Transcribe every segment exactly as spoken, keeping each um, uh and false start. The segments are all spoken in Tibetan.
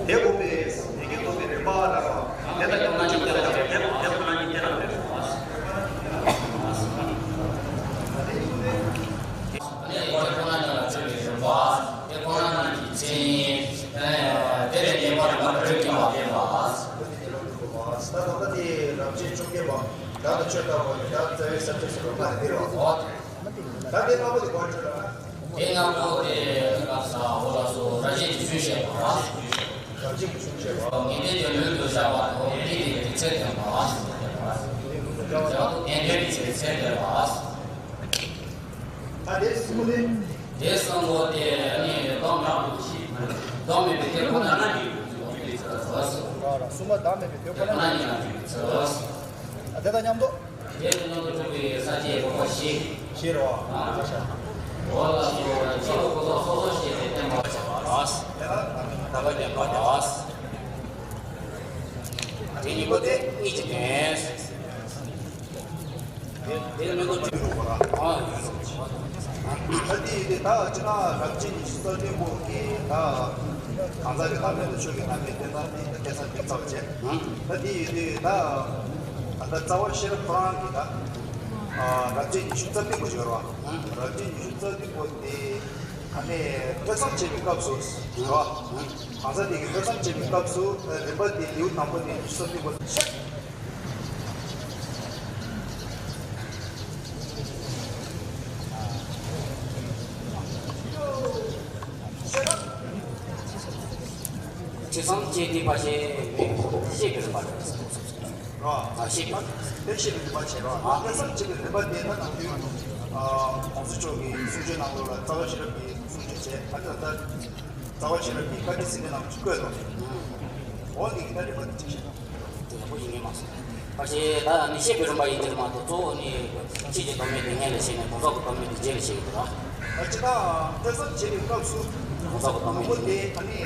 དེ་དགོངས་པས་ཡེ་གེ་རྟོགས་པའི་རིམ་པ་ལ་དེ་ལྟར་སྟོང་ཉིད་དེ་ལ་དེ་དེ་ཁོ་ན་ཉིད་དེ་ལ་མེད་པ། དེ་ཁོ་ན་ཉིད་ལ་བརྗོད་པའི་རིམ་པ། དེ་ཁོ་ན་ཉིད་ཀྱི་མཚན་ཉིད། དེ་ལས་ངེས་པར་རིམ་པ་དྲུག་ཀྱང་བསྟན་པ། ད་ལྟ་དེ་རབ་བྱེད་བཅོ་བརྒྱད་པ། བདག་ལ་ཆོས་བཏགས་པ་ནི་བདག་རྩ་བའི་ས་བཅད་ཟེར་བ་མ་དེ་རེད་བ། ད་དེ་ལྔ་པོ་དེ་ག་རེ་བརྗོད་ན། དེ་ལྔ་པོ་དེ་ལ་ས་འོ་ལ་སོ་རབ་བྱེད་ཀྱི་ཚུལ་བཤད་པ། རབ་བྱེད་ཀྱི་ཚུལ་བཤད་པ། ངེས་དོན་གྱི་ལུང་དུ་བཞག་པ་དང་། དེ་དེ་ཚེ་བསྟན་པ། ངེས་དོན་གྱི་ཚེ་བསྟན་པ། ད་དེ་གསུམ་པོ་དེ། དེ་གསུམ་པོ་དེ་ནི་བདག་མེད་པ་ཞིག། བདག་མེད་པའི་དེ་ཁོ་ན་ཉིད་ཀྱི་ཚུལ། གསུམ་པ་བདག་མེད་པའི་དེ་ཁོ་ན་ཉིད་ཀྱི་ཚུལ། དེ་དང་མཉམ་དུ། དེ་ནི་ནང་དུ་གྲུབ་པའི་ས་བཅད་དགོངས་པ་བཞི། བཞི་རེད་བ། འོ་ལ་སོགས་ཕྱི་རོལ་ཀུན་རྫོབ་སོ་སོར་ཤེས་པའི་བསྟན་པ། ད་ག་བསྟན་པ། དེ་གཉིས་པོ་དེ་གཉིས་ཀྱི་དོན། དེ་ནི་ནང་དུ་གྲུབ་པའི། ད་དེ་དེ་ད་ཅི་ན་རབ་བྱེད་ཉི་ཤུ་རྩ་བདུན་པོ་གི་ད་གང་ཟག་གི་བདག་མེད་དང་ཆོས་ཀྱི་བདག་མེད་བསྟན་ན་དེ་ད་སྐད་ཆ་དེ་རྩ་བ་བྱས། ད་དེ་ཡི་དེ་ད་ད་ལྟ་རྩ་བ་ཤེས་རབ་ཁོ་རང་གི་ད་རབ་བྱེད་ཉི་ཤུ་རྩ་བདུན་པོ་ཡོད་རེད་བ། རབ་བྱེད་ཉི་ཤུ་རྩ་བདུན་པོ་དེ་ཨ་ནི་ཐོས་བསམ་བྱེད་པའི་སྐབས་སུ་རེད་བ། གང་ཟག་དེ་གིས་ཐོས་བསམ་བྱེད་པའི་སྐབས་སུ་རིམ་པ་དེ་ལེའུ་དང་པོ་ནས་ཉི་ཤུ་རྩ་བདུན་པོ་ཤེས། ཐོས་བསམ་བྱེད་པའི་རིམ་པ་ཞེས་པའི་ཤེས་པའི་རིམ་པ་རེད། རོ། ཨ་ཤེས་པའི། དེ་ཤེས་པའི་རིམ་པ་བྱེད་རོ། ཨ་ཐོས་བསམ་བྱེད་པའི་རིམ་པ་དེ་ད་ནང་དུས་ཨ་༸གོང་ས་མཆོག་གི་གསུང་ཆོས་ནང་ལོགས་ལ་རྩ་བ་ཤེས་རབ་ཀྱི་གསུང་ཆོས་བྱས། ཨ་ད་ལྟ་རྩ་བ་ཤེས་རབ་ཀྱི་བཀའ་དྲིན་ཟེར་མཁན་ནང་བཀོད་དོ། འོ་འདི་གི་ད་རིམ་པ་དེ་ཅིག་བཤད་དང་། དེ་ཡག་པོ་ཡིན་ངེས་མ་སོང་། ཕལ་ཆེར་ད་ནི་ཤེས་པའི་རིམ་པ་ཡིན་གྱི་རེད་མ་གཏོགས། གཙོ་བོ་ནི་ཕྱིས་ཀྱི་བདག་མེད་དེ་སྔོན་ལ་ཤེས་ནས་གོང་ས་གི་བདག་མེད་དེ་རྗེས་ལ་ཤེས་ཀྱི་འདུག་ར། ཨ་ཅི་ད་ཐོས་བསམ་བྱེད་པའི་སྐབས་སུ། གོང་ས་གི་བདག་མེད་དེ། དེ་ནི་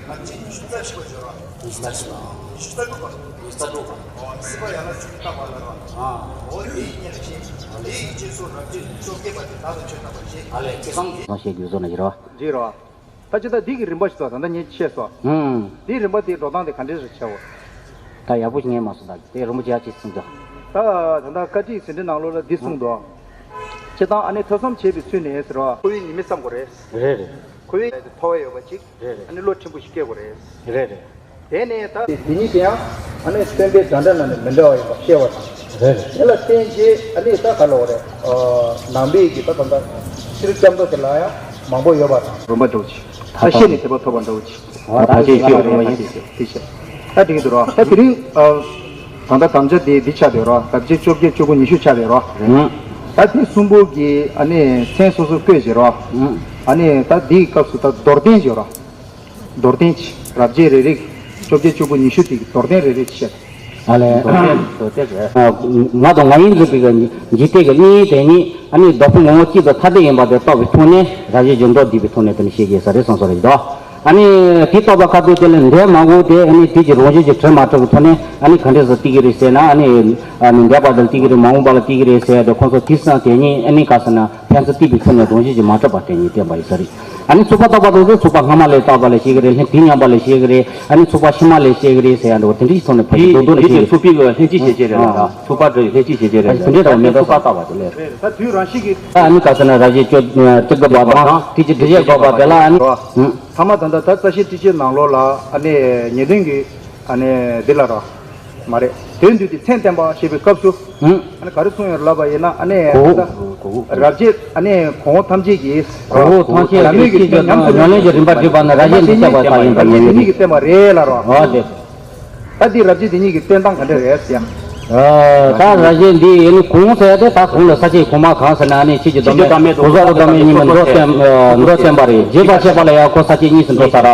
རབ་བྱེད་ཉི་ཤུ་རྩ་བཞི་པ་བརྗོད་ར། ཉི་ཤུ་རྩ་བཞི་པ། ཉི་ཤུ་རྩ་དྲུག་པ། ཉི་ཤུ་རྩ་དྲུག་པ། ཨོ་སྲིད་པ་ཡན་ལག་བཅུ་གཉིས་བརྟག་པ་ལ་ར། ཨ་འོ་དེ་ཡིན་ལ་ཤེས། དེ་ཡི་རྗེས་སུ་རབ་བྱེད་བཅོ་བརྒྱད་པ་དེ་བདག་ལ་ཆོས་བཏགས་པ་ཞེས། ཨ་ལས་ཐོས་བསམ་གྱི་བཤད་རྒྱུ་བཟོ་ན་ཡིན་ར། འདི་ར། ད་ཅི་ད་འདི་གི་རིམ་པ་ཞིག་ད་ད་ལྟ་ངས་བཤད་སོང་། ཧུམ། འདིའི་རིམ་པ་དེ་འགྲོ་སྟངས་དེ་ག་འདྲས་རེད་བྱའོ། ད་ཡག་པོ་ཞིག་ངས་མ་སོང་། ད་དེ་རིན་པོ་ཆེ་ཡག་ཅིག་གསུངས་ཀྱང་། ད་ད་ལྟ་བཀའ་ཁྲིད་ཟིན་བྲིས་ནང་ལོགས་ལ་འདི་གསུངས་འདུག་སྤྱིར་བཏང་ཨ་ནི་ཐོས་བསམ་བྱེད་པའི་ཚུལ་ནི་ཟེར་བ། འཁོར་བའི་ཉེས་དམིགས་བསམ་དགོས་རེད། རེད་རེད། འཁོར་བའི་མཐོ་བ་ཡོད་པ་ཅིག་རེད་རེད། ཨ་ནི་བློ་མཐུན་པོ་ཞིག་སྐྱེ་དགོས་རེད། རེད་རེད། དེ་ནས་ད། དེ་ཉིད་དེ་ཡང་ཨ་ནི་སྟོན་པའི་བརྡ་འདྲ་ན་ནི་མི་འདྲ་བ་ཡིན་པ་ཤེས་པ་དང་། རེད་རེད། དེ་ལ་བརྟེན་བྱས་ཨ་ནི་ད་ག་ལ་བ་རེད། ནང་པའི་གི་ད་ད་ད་ཤེས་རིག་སྐྱབས་མདོ་དེ་ལ་ཡང་མང་པོ་ཡོད་པ་དང་། རིམ་པ་འདྲ་བོ་ཅིག་ད་ཤེས་ནས་དད་པ་ཐོབ་པ་འདྲ་བོ་ཅིག་འོ་ད་ཤེས་ཤེས་པ་རིམ་པ་ཡིན་ཞེས་དེ་བཤད། ད་དེ་གི་འདུག་ར། ད་དེ་རིང་ད་ལྟ་དམ་བཅའ་དེ་འདི་ཆགས་བསྡད་ར། དམ་བཅའ་བཅོ་བརྒྱད་བཅུ་དགུ་ཉི་ཤུ་ཆགས་བསྡད་ར། ད་དེ་གསུམ་པོ་གི་ཨ་ནི་མཚན་སོ་སོ་བཀོད་བྱས་ར། ཨ་ནི་ད་འདིའི་སྐབས་སུ་ད་མདོར་བསྟན་བརྗོད་ར། མདོར་བསྟན་ཅིག་རབ་བྱེད་རེ་རེ། བཅོ་བརྒྱད་བཅུ་དགུ་ཉི་ཤུ་དེ་གི་མདོར་བསྟན་རེ་རེ་ཅིག་བཤད། ཨ་ལས། མདོར་བསྟན་མདོར་བསྟན་རེད། ཨ། ང་དང་ང་ཡིས་འཛིན་པའི་འཇིག་རྟེན་གྱི་གནས་དེ་ཉིད་ཨ་ནི་བདག་ཕུང་ངོ་བོ་གཅིག་ཏུ་ཐ་དད་ཡིན་པ་དེ་རྟོགས་པའི་ཐོག་ནས་རབ་བྱེད་ཀྱི་མདོ་བསྡུས་པའི་ཐོག་ནས་དེ་ནི་བཤད་ཀྱི་ས་རེད་གསུངས་སོ་རེད་དོ། ཨ་ནི་དེ་རྟོགས་པ་ཁ་ཐུག་དེ་ལས་འདས་མ་འོངས་དེ་ཨ་ནི་དུས་ཀྱི་རང་བཞིན་གྱིས་གྲུབ་མ་གྲུབ་ཀྱི་ཐོག་ནས་ཨ་ནི་ག་འདྲས་སུ་བསྟན་གྱི་རེད་ཟེར་ན། ཨ་ནི་ཨ་ནི་འདས་པ་དེ་ལ་བསྟན་གྱི་རེད། མ་འོངས་པ་ལ་བསྟན་གྱི་རེད་ཟེར་ཡ་དེ་ཁོང་ཚོ་དེ་སང་དེ་ཉིད་ཨ་ནི་ག་ཟེར་ན་ཕན་ཚུན་བསྟན་པའི་ཐོག་ནས་རང་བཞིན་གྱིས་མ་གྲུབ་པ་དེ་ཉིད་བསྟན་པ་ཡིན་ས་རེད། ཨ་ནི་ཚུགས་པ་རྟོགས་པ་དེ་ཚོ་ཚུགས་པ་སྔ་མ་ལས་བརྟགས་པ་ལས་བཤད་ཀྱི་རེད། ལྷན་དུས་མཉམ་པ་ལས་བཤད་ཀྱི་རེད། ཨ་ནི་ཚུགས་པ་ཕྱི་མ་ལས་བཤད་ཀྱི་རེད་ཟེར་ཡ་འདྲ་བོ་དེ་འདྲ་ཞིག་ཐོག་ནས་ཕ་གི་དེ་མདོར་བསྡུས་ནས་དེ་བཤད་ཀྱི་ཚུགས་པའི་གི་ལྷན་ཅིག་བྱེད་ཅེས་རེད་ལ། ཨ། ཚུགས་པ་དེ་ལྷན་ཅིག་བྱེད་ཅེས་རེད། དེ་འདྲ་འདྲ་བོ་མེད་འགྲོ་ས། ཚུགས་པ་བརྟགས་པ་དེ་ལས། རེད། ད་དུས་རང་བཞིན་གྱིས། ཨ་ནི་ག་ཟེར་ན་རབ་བྱེད་བཅོ་བཅོ་བརྒྱད་པ་དང་དེ་ཅི་འགྲེལ་བཤད་དགོས་པ་དེ་ལ་ཨ་ནི། ཨ། ཐ་མ་ད་ལྟ་ད་རྩ་ཤེ་ཊཱིཀ་ཆེན་ནང་ལོགས་ལ་ཨ་ནི་ཉེ་དོན་གྱི་ཨ་ནི་འདི་ལ་ར། མ་རེད། དོན་བསྡུས་ཏེ་མཚན་བསྟན་པ་ཞེས་པའི་སྐབས་སུ། ཨ་ནི་ག་རེ་གསུངས་ཡོད་ལབ་པ་ཡིན་ན། ཨ་ནི་གོ་བོ། ད་གོ་བོ། རབ་བྱེད་ཨ་ནི་གོང་འོག་ཐམས་ཅད་ཀྱི། གོང་འོག་ཐམས་ཅད་ཀྱི་ཉམས་སུ་ལེན་པའི་རིམ་པ་བསྒྲིགས་པ་ནི་རབ་བྱེད་འདི་བཤད་པ་ཡིན་པ་ཉམས་ལེན་གྱི་རྟེན་པ་རེད་ལ་རོ། ཨོ་དེ། ད་འདི་རབ་བྱེད་འདི་ཉིད་ཀྱི་བསྟན་སྟངས་ག་འདྲ་རེད་ཟེར་ཡ། ཨ། ད་རབ་བྱེད་འདི་ཡིན་ནི་གོང་ཟེར་ཡ་དེ། ད་གོང་ལ་ས་བཅད་གོང་མ་གང་ཟེར་ན་ཨ་ནི་ཕྱིས་ཀྱི་མདོ་སྨད་གོང་ཟག་གི་མདོ་སྨད་གཉིས་མ་མདོ་བསྟན་མདོ་བསྟན་པ་རེད། རྗེས་དཔག་བཤད་པ་ལ་ཡང་ཁོ་ས་བཅད་གཉིས་སུ་འགྲོ་ས་ར།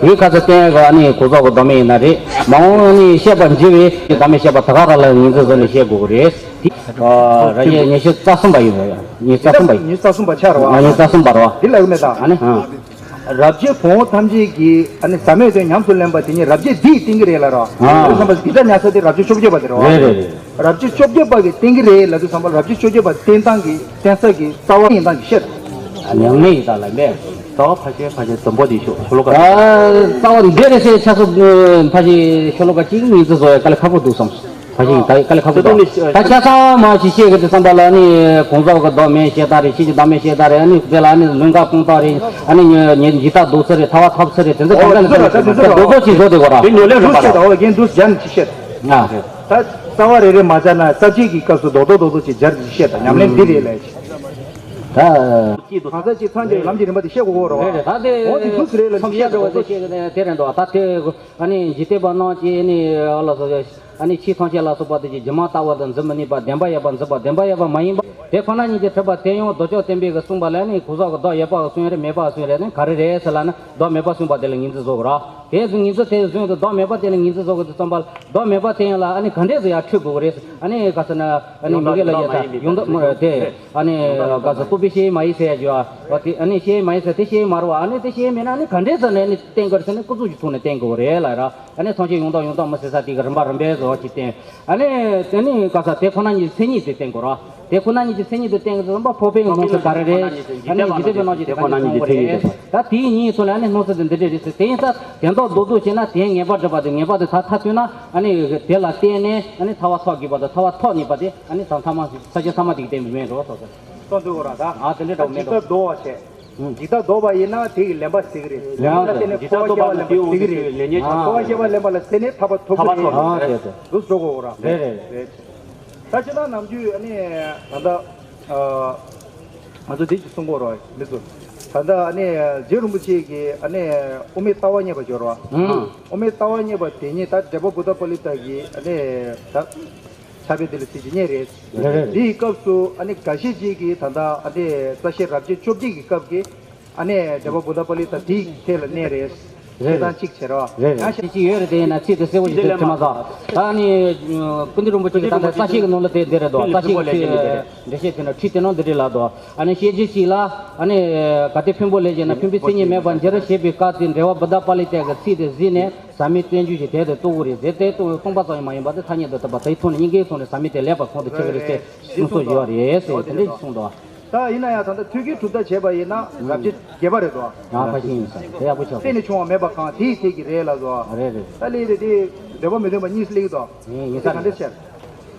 དེའི་ཁ་ཚ་བསྟན་ཡ་གི་ཨ་ནི་གོང་ཟག་གི་མདོ་སྨད་ཡིན་ན་རེད། མ་འོངས་ཨ་ནི་བཤད་པ་འབྱེད་པའི་གི་མདོ་སྨད་བཤད་པ་ད་ག་རང་ལ་ངོས་འཛིན་བཟོ་ནས་བཤད་དགོས་ཀྱི་རེད། དེ། ཨ། རབ་བྱེད་ཉི་ཤུ་རྩ་གསུམ་པ་ཡིན་པ། ཉི་ཤུ་རྩ་གསུམ་པ་ཡིན། ཉི་ཤུ་རྩ་གསུམ་པ་ཆགས་རེད་བ། ཨ། ཉི་ཤུ་རྩ་གསུམ་པ་རེད་བ། དེ་ལ་ཡོད་མེད་ད། ཨ་ནི། ཨ། རབ་བྱེད་གོང་འོག་ཐམས་ཅད་ཀྱི་ཨ་ནི་ཟབ་མོའི་དོན་ཉམས་སུ་ལེན་པ་དེ་ཉིད་རབ་བྱེད་འདིས་བསྟན་གྱི་རེད་ལ་རོ། ཨ། དེ་བསམ་པ་འདི་ལྟར་ཉར་ས་དེ་རབ་བྱེད་བཅོ་བརྒྱད་པ་དེ་རེད་བ། རེད་རེད་རེད། རབ་བྱེད་བཅོ་བརྒྱད་པ་གིས་བསྟན་གྱི་རེད་ལབ་དུས་ཙམ་པ་རབ་བྱེད་བཅོ་བརྒྱད་པ་བསྟན་སྟངས་ཀྱི་བསྟན་ས་གི་རྩ་བ་ཡིན་སྟངས་ཀྱི་བཤད། ཨ། ཉམས་ལེན་ཡིན་སྟངས་ལ་མེད། རྩ་བ་ཕལ་ཆེར་ཕལ་ཆེར་འཛོམས་པོ་དེ་ཤོག་ཤོ་ལོ་ཀ། ཨ། རྩ་བ་འདི་རེད་ཟེར་ཆ་སོ་ཕལ་ཆེར་ཤོ་ལོ་ཀ་གཅིག་ངོས་འཛིན་བཟོ་ཡ་དཀའ་ལས་ཁག་པོ་འདུག་བསམ། ཕ་ཤིང་ད་དཀའ་ལས་ཁག་པོ་འདུག་ད་ཆ་ཚང་མ་ཞིག་བཤད་གི་དུས་ཙམ་པ་ལ་ནི་གོང་ས་གི་མདོ་སྨད་བཤད་སྟངས་རེད། ཕྱིས་ཀྱི་མདོ་སྨད་བཤད་སྟངས་རེད། ཨ་ནི་དེ་ལ་ནི་ལུང་ཁ་སྤུངས་སྟངས་རེད། ཨ་ནི་ཉི་ཉི་ཇི་ལྟར་ལྡོག་ཚུལ་རེད། ཐལ་བ་ཐོབ་ཚུལ་རེད། དེ་ཚོ་གང་ག་ལ་ཟེར་ན་རྡོག་རྡོག་ཅིག་བཟོ་དེ་གོ་ར། དེ་ཉོ་ལེ་རུ་ཤེས་དང་འོ་རྒན་འདུག་ཇན་ཅི་ཤེས། ཨ། ད་རྩ་བ་རེ་རེ་མ་སྦྱར་ན་རྩ་བཅད་ཀྱི་སྐབས་སུ་རྡོག་རྡོག་རྡོག་རྡོག་ཅིག་སྦྱར་ཅི་ཤེས་དང་ཉམས་ལེན་འདི་རེད་ལས། ད། གང་ཟག་གཅིག་ཚང་གི་ལམ་གྱི་རིམ་པ་དེ་ཤེས་དགོས་གོ་ར་བ། རེད་རེད། ད་དེ་འོ་དེ་འདུག་ཟེར་རེད་ལ་ཚོམས་ཤེས་ཤེས་དགོས་ཟེར་ཤེས་གི་དེ་རེད་འདུག་ད་དེ་ཨ་ནི་འཇིག་རྟེན་པ་རྣམས་ཀྱིས་ནི་ཨ་ལ་སོ། ཨ་ནི་ཕྱི་ཐམས་ཅད་ལ་སོགས་པ་དེ་ཀྱི་སྒྱུ་མ་ལྟ་བུ་དང་འཛིན་མི་ནུས་པ། བདེན་པ་ཡོད་པར་འཛིན་པ་བདེན་པ་ཡོད་པ་མ་ཡིན་པ་དེ་ཁོ་ན་ཉིད་ཀྱིས་གྲུབ་པ་དེ་ཡང་མདོ་ཕྱོགས་བསྟན་པའི་གི་གསུངས་པ་ལ་ནི་གོང་ས་གི་མདོ་ཡོད་པ་གསུངས་རེད། མེད་པ་གསུངས་རེད། ནི་ག་རེ་རེད་ཟེར་ལ་ནི་མདོ་མེད་པ་གསུངས་པ་དེ་ལ་ངོས་འཛིན་བཟོ་དགོས་ར། དེ་ཚོ་ངོས་འཛིན་དེ་བཟུང་དུ་མདོ་མེད་པ་དེ་ལ་ངོས་འཛིན་བཟོ་དགོས་དུས་ཙམ་པ་ལ་མདོ་མེད་པ་དེ་ཡང་ལ་ཨ་ནི་ག་འདྲས་སུ་ཡར་འཁྲིད་དགོས་རེད། ཨ་ནི་ག་ཟེར་ན་ཨ་ནི་མི་དགེ་ལ་ཡོད་ད་ཡོང་ད་མ་རེད་དེ། ཨ་ནི་ག་ཟེར་རྟོག་པའི་ཤེས་མ་ཡིན་ཟེར་ཡ་ཅིག་ཡོད་ཨ། དེ་ཨ་ནི་ཤེས་མ་ཡིན་ཟེར་དེ་ཤེས་མ་རེད་བ། ཨ་ནི་དེ་ཤེས་མེད་ན་ཨ་ནི་ག་འདྲས་ཟེར་ནས་ཨ་ནི་བསྟན་དགོས་རེད་ཟེར་ནས་ཀུན་རྫོབ་ཀྱི་ཐོག་ནས་བསྟན་དགོས་རེད་ལ་ར། ཨ་ནི་ཐམས་ཅད་ཡོང་དང་ཡོང་དང་མི་ཟེར་ས་དེ་གི་རིམ་པ་རིམ་པས་བཟོ་བ་ཅིག་བསྟན། ཨ་ནི་དེ་ནི་ག་ས་དེ་ཁོ་ན་ཉིད་མཚན་ཉིད་དེ་བསྟན་དགོས་ར། དེ་ཁོ་ན་ཉིད་ཀྱི་མཚན་ཉིད་དེ་བསྟན་དགོས་ཙམ་པ་འཕགས་པའི་ངོ་ནས་ག་རེ་རེད། ཨ་ནི་འཇིག་རྟེན་པའི་ནང་གི་དེ་ཁོ་ན་ཉིད་ཀྱི་མཚན་ཉིད་དེ། ད་དེའི་ཉིད་ཐོག་ནས་ཨ་ནི་སྣང་ཚུལ་དེ་འདི་འདྲས་རེད་ཟེར། དེ་ཡིན་ཙང་དེ་མདོག་རྡོག་རྡོག་བྱས་ན་དེ་ངེས་པར་འགྲུབ་པ་དེ་ངེས་པར་དུ་ད་མཐར་ཐུག་ན་ཨ་ནི་དེ་ལ་བརྟེན་ནས་ཨ་ནི་ཐར་པ་ཐོབ་དགོས་པ་དང་ཐར་པ་ཐོབ་ནུས་པ་དེ་ཨ་ནི་ད་ཐ་མ་ས་ཆ་ཐ་མ་དེ་གི་བསྟན་པའི་མེད་འགྲོ་སོ་སོ། གསུངས་འདུག་གོ་ར་ད། ཨ་དེ་འདྲ་འདྲ་བོ་མེད་འགྲོ། འཇིག་ལྟ་ལྡོག་པ་བྱས། ཨུ། འཇིག་ལྟ་ལྡོག་པ་ཡིན་ན་དེ་ཡི་ལེན་པ་ཟེར་གི་རེད། ལེན་པ་ཟེར་ནས་འཇིག་ལྟ་ལྡོག་པ་ལ་དེའི་འོག་ཏུ་ལེན་པ་ཟེར་གི་རེད། ལེན་ཉེན་ཆགས། འཁོར་བ་ཤེས་པ་ལེན་པ་ལ་ཟེར་ནས་ཐར་པ་ཐོབ་གི་རེད། ཐར་པ་ཐོབ་གི་རེད། འདུག་འགྲོ་དགོས་ར། རེད་རེད་རེད། ད་ཅི་ད་ནམ་རྒྱུན་ཨ་ནི་ད་ལྟ་ཨ་ང་ཚོ་འདི་ཅིག་གསུང་གོ་ར་མི་ཚོ། ད་ལྟ་ཨ་ནི་རྗེ་རིན་པོ་ཆེ་གིས་ཨ་ནི་དབུ་མའི་ལྟ་བ་རྙེད་པ་སྦྱོར་བ། ཨུ། དབུ་མའི་ལྟ་བ་རྙེད་པ་དེ་ཉིད་ད་འགྲེལ་པ་བུདྡྷ་པཱ་ལི་ཏ་གིས་ཨ་ནི་ད། ཕྱག་དཔེ་འདི་ལ་ཚིག་གཅིག་རྙེད་རེད། རེད་རེད། འདིའི་སྐབས་སུ་ཨ་ནི་འགའ་ཤས་ཅིག་གིས་ད་ལྟ་ཨ་ནི་རྩ་ཤེ་རབ་བྱེད་བཅོ་བརྒྱད་ཀྱི་སྐབས་ཀྱི་ཨ་ནི་འགྲེལ་པ་བུདྡྷ་པཱ་ལི་ཏ་དེའི་ཐད་ལ་གནས་རེད། རེད་རེད། བཤད་སྟངས་གཅིག་བྱེད་རོགས། རེད་རེད། ཡང་ཞིག་ཅིག་ཡོད་རེད། དེ་ཡིན་ན་ཚིག་དེ་གསལ་པོ་ཞིག་དེ་ཐོས་མ་སོང་། ད་ཨ་ནི་ཀུན་མཁྱེན་རིན་པོ་ཆེ་གིས་ད་ལྟ་རྩ་ཤེ་གི་ནང་ལ་དེ་འདི་རེད་དོ། རྩ་ཤེ་གི་ཚིག་འགྲེལ་བཤད་དེ་ན་ཁྲིད་དེ་ནང་འདི་རེད་ལ་དོ། ཨ་ནི་བཤད་རྒྱུ་གཅིག་ལ་ཨ་ནི་གལ་ཏེ་ཕུང་པོ་ལས་བྱུང་ན་ཕུང་པོའི་མཚན་ཉིད་མེད་པར་འགྱུར་ཞེས་པའི་བཀའ་དེ་འགྲེལ་པ་བུདྡྷ་པཱ་ལི་ཏ་གི་ཚིག་དེ་གཟིགས་ནས། ཟབ་མོའི་བསྟན་བཅོས་ཀྱི་དེ་དེ་རྟོགས་དགོས་རེད་ཟེར། དེ་རྟོགས་སྟོང་པ་ཙམ་ཡང་མ་ཡིན་པ་དེ་ཐ་སྙད་དུ་བཏགས་པ་དེའི་ཐོག་ནས་སྙིང་གའི་ཐོག་ནས་ཟབ་མོའི་དེ་ལེགས་པར་གོང་དུ་ཆུད་པའི་རེད་ཟེར་གསུངས་སོ་ཡོད་རེད་ཟེར་དེ་འདྲ་ཞིག་གསུངས་འདུག་ད་ཡིན་ན་ཡང་ད་ལྟ་ཐོད་རྒལ་གྲུབ་མཐའ་བྱས་པ་ཡིན་ན་རབ་བྱེད་བརྒྱད་པ་རེད་དོ། ཡང་ཕ་ཤིང་ཡིན་ས་དེ་ཡག་པོ་ཆགས་སོང་། རྩད་ནས་བྱུང་བ་མེད་པ་གང་དེའི་ཐད་ཀྱི་རེད་ལ་བཟོ། རེད་རེད། ད་ལས་རེད་དེ་འདོད་པ་མི་འདོད་པ་གཉིས་སུ་སླེབས་ཀྱི་འདུག་ཡིན་ཡིན་ས་དེ་ག་འདྲ་རེད། བྱས།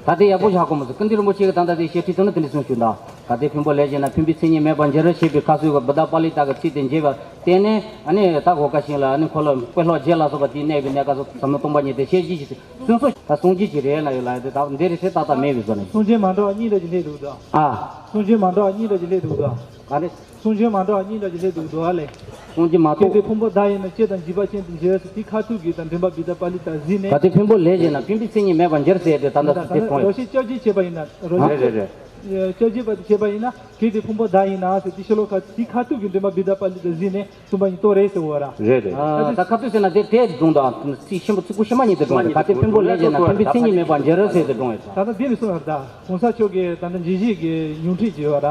ད་དེ་ཡག་པོ་ཆགས་གོ་མ་སོང་། ཀུན་མཁྱེན་རིན་པོ་ཆེ་གིས་ད་ལྟ་དེ་བཤད་ཁྲིད་དུ་ནི་དེ་འདྲ་གསུངས་བྱུང་ད། གལ་ཏེ་ཕུང་པོ་ལས་བྱུང་ན་ཕུང་པོའི་མཚན་ཉིད་མེད་པར་འགྱུར་ཞེས་པའི་བཀའ་སྲོལ་གྱི་བུདྡྷ་པཱ་ལི་ཏ་གི་ཚིག་དེ་མཇལ་བར་བརྟེན་ནས་ཨ་ནི་ད་གོ་སྐབས་ཤིག་ལ་ཨ་ནི་ཁོ་ལ་དཔེ་ཀློག་རྒྱན་ལ་སོགས་པ་དེའི་གནས་པའི་གནས་སྐབས་སུ་ཟབ་མོ་སྟོང་པ་ཉིད་དེ་བཤད་རྒྱུ་ཞིག་གསུངས་སོ། ད་གསུང་རྒྱུ་ཞིག་རེད་ལ་ཡོད་ལ་ཡོད་དེ་ད་འདི་རེད་ཟེར་ཏག་ཏག་མེད་པའི་བཟོ་ནས། གསུང་རྒྱུན་མ་འདྲ་བ་གཉིས་འདྲ་ཞིག་སླེབས་འདུག་ད། ཨ། གསུང་རྒྱུན་མ་འདྲ་བ་གཉིས་འདྲ་ཞིག་སླེབས་འདུག་ད། ག་རེ། གསུང་རྒྱུན་མ་འདྲ་བ་གཉིས་འདྲ་ཞིག་སླེབས་འདུག་ད་ཨ་ལས། གསུང་རྒྱུན་མ་གལ་ཏེ་གཏོགས། ཕུང་པོ་བདག་ཡིན་ན་སྐྱེ་དང་འཇིག་པ་ཅན་དུ་འགྱུར་ཟེར་དེ་ཁ་ཐུག་གི་དང་མགྲིན་པ་བུདྡྷ་པཱ་ལི་ཏ་གཟིགས་ནས། གལ་ཏེ་ཕུང་པོ་ལས་བྱུང་ན་ཕུང་པོའི་མཚན་ཉིད་མེད་པར་འགྱུར་ཟེར་དེ་ད་ལྟ་ད་དེ་མཐོང་རོ་ཡོད། ཞིག་སྐྱབས་རྗེ་བྱས་པ་ཡིན་ན་རོ། རེད་རེད་རེད། སྐྱབས་རྗེ་པ་དེ་བྱས་པ་ཡིན་ན་གལ་ཏེ་ཕུང་པོ་བདག་ཡིན་ན་ཟེར་དེ་ཤོ་ལོ་ཀ་དེ་ཁ་ཐུག་གི་འདྲེན་པ་བི་དྷ་པཱ་ལི་ཏ་གཟིགས་ནས་སྟོན་པ་ཉིད་རྟོགས་རེད་ཟེར་བ་ར། རེད་རེད། ད་ཁ་ཐུག་ཟེར་ན་དེ་དེ་སྒྲུང་དང་ཚིག་ཆེན་པོ་ཚིག་གུ་ཤེས་མ་ཉིད་དེ་སྒྲུང་ཡོད་ད། གལ་ཏེ་ཕུང་པོ་ལས་བྱས་ན་ཕན་པའི་མཚན་ཉིད་མེད་པར་འགྱུར་ཟེར་དེ་སྒྲུང་ཡོད་ད། ད་ལྟ་འདི་ནས་གསུངས་ཡོད་ད། གོང་ས་མཆོག་གིས་ད་ལྟ་འཇིགས་བྱེད་ཀྱི་ཉུང་འཕྲི་བྱས་པ་ར།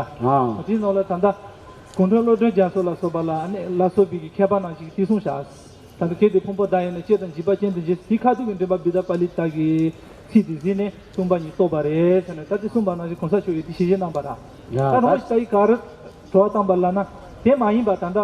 དེའི་ནང་ལ་ད་ལྟ་གུང་ཁྲན་སློབ་གྲྭའི་རྒྱ་མཚོ་ལ་སོགས་པ་ལ་ཨ་ནི་ལ་སོགས་པའི་གི་མཁས་པ་རྣམས་ཀྱིས་དེ་གསུངས་བཞག་ད་ལྟ་གལ་ཏེ་ཕུང་པོ་བདག་ཡིན་ན་སྐྱེ་དང་འཇིག་པ་ཅན་དུ་འགྱུར་ཟེར་དེ་ཁ་ཐུག་གི་འདྲེན་པ་བི་དྷ་པཱ་ལི་ཏ་གི་ཚིག་དེ་གཟིགས་ནས་སྟོན་པ་ཉིད་རྟོགས་པ་རེད་ཟེར་ནས་ད་དེ་གསུངས་པ་ནང་བཞིན་གོང་ས་མཆོག་གིས་དེ་ཞལ་བཞེས་གནང་བ་ར། ཡ་ད་རུང་ད་ཞིག་ད་ཡི་ག་རེ་དྲི་བ་བཏང་པ་ལབ་ན་དེ་མ་ཡིན་པ་ད་ལྟ་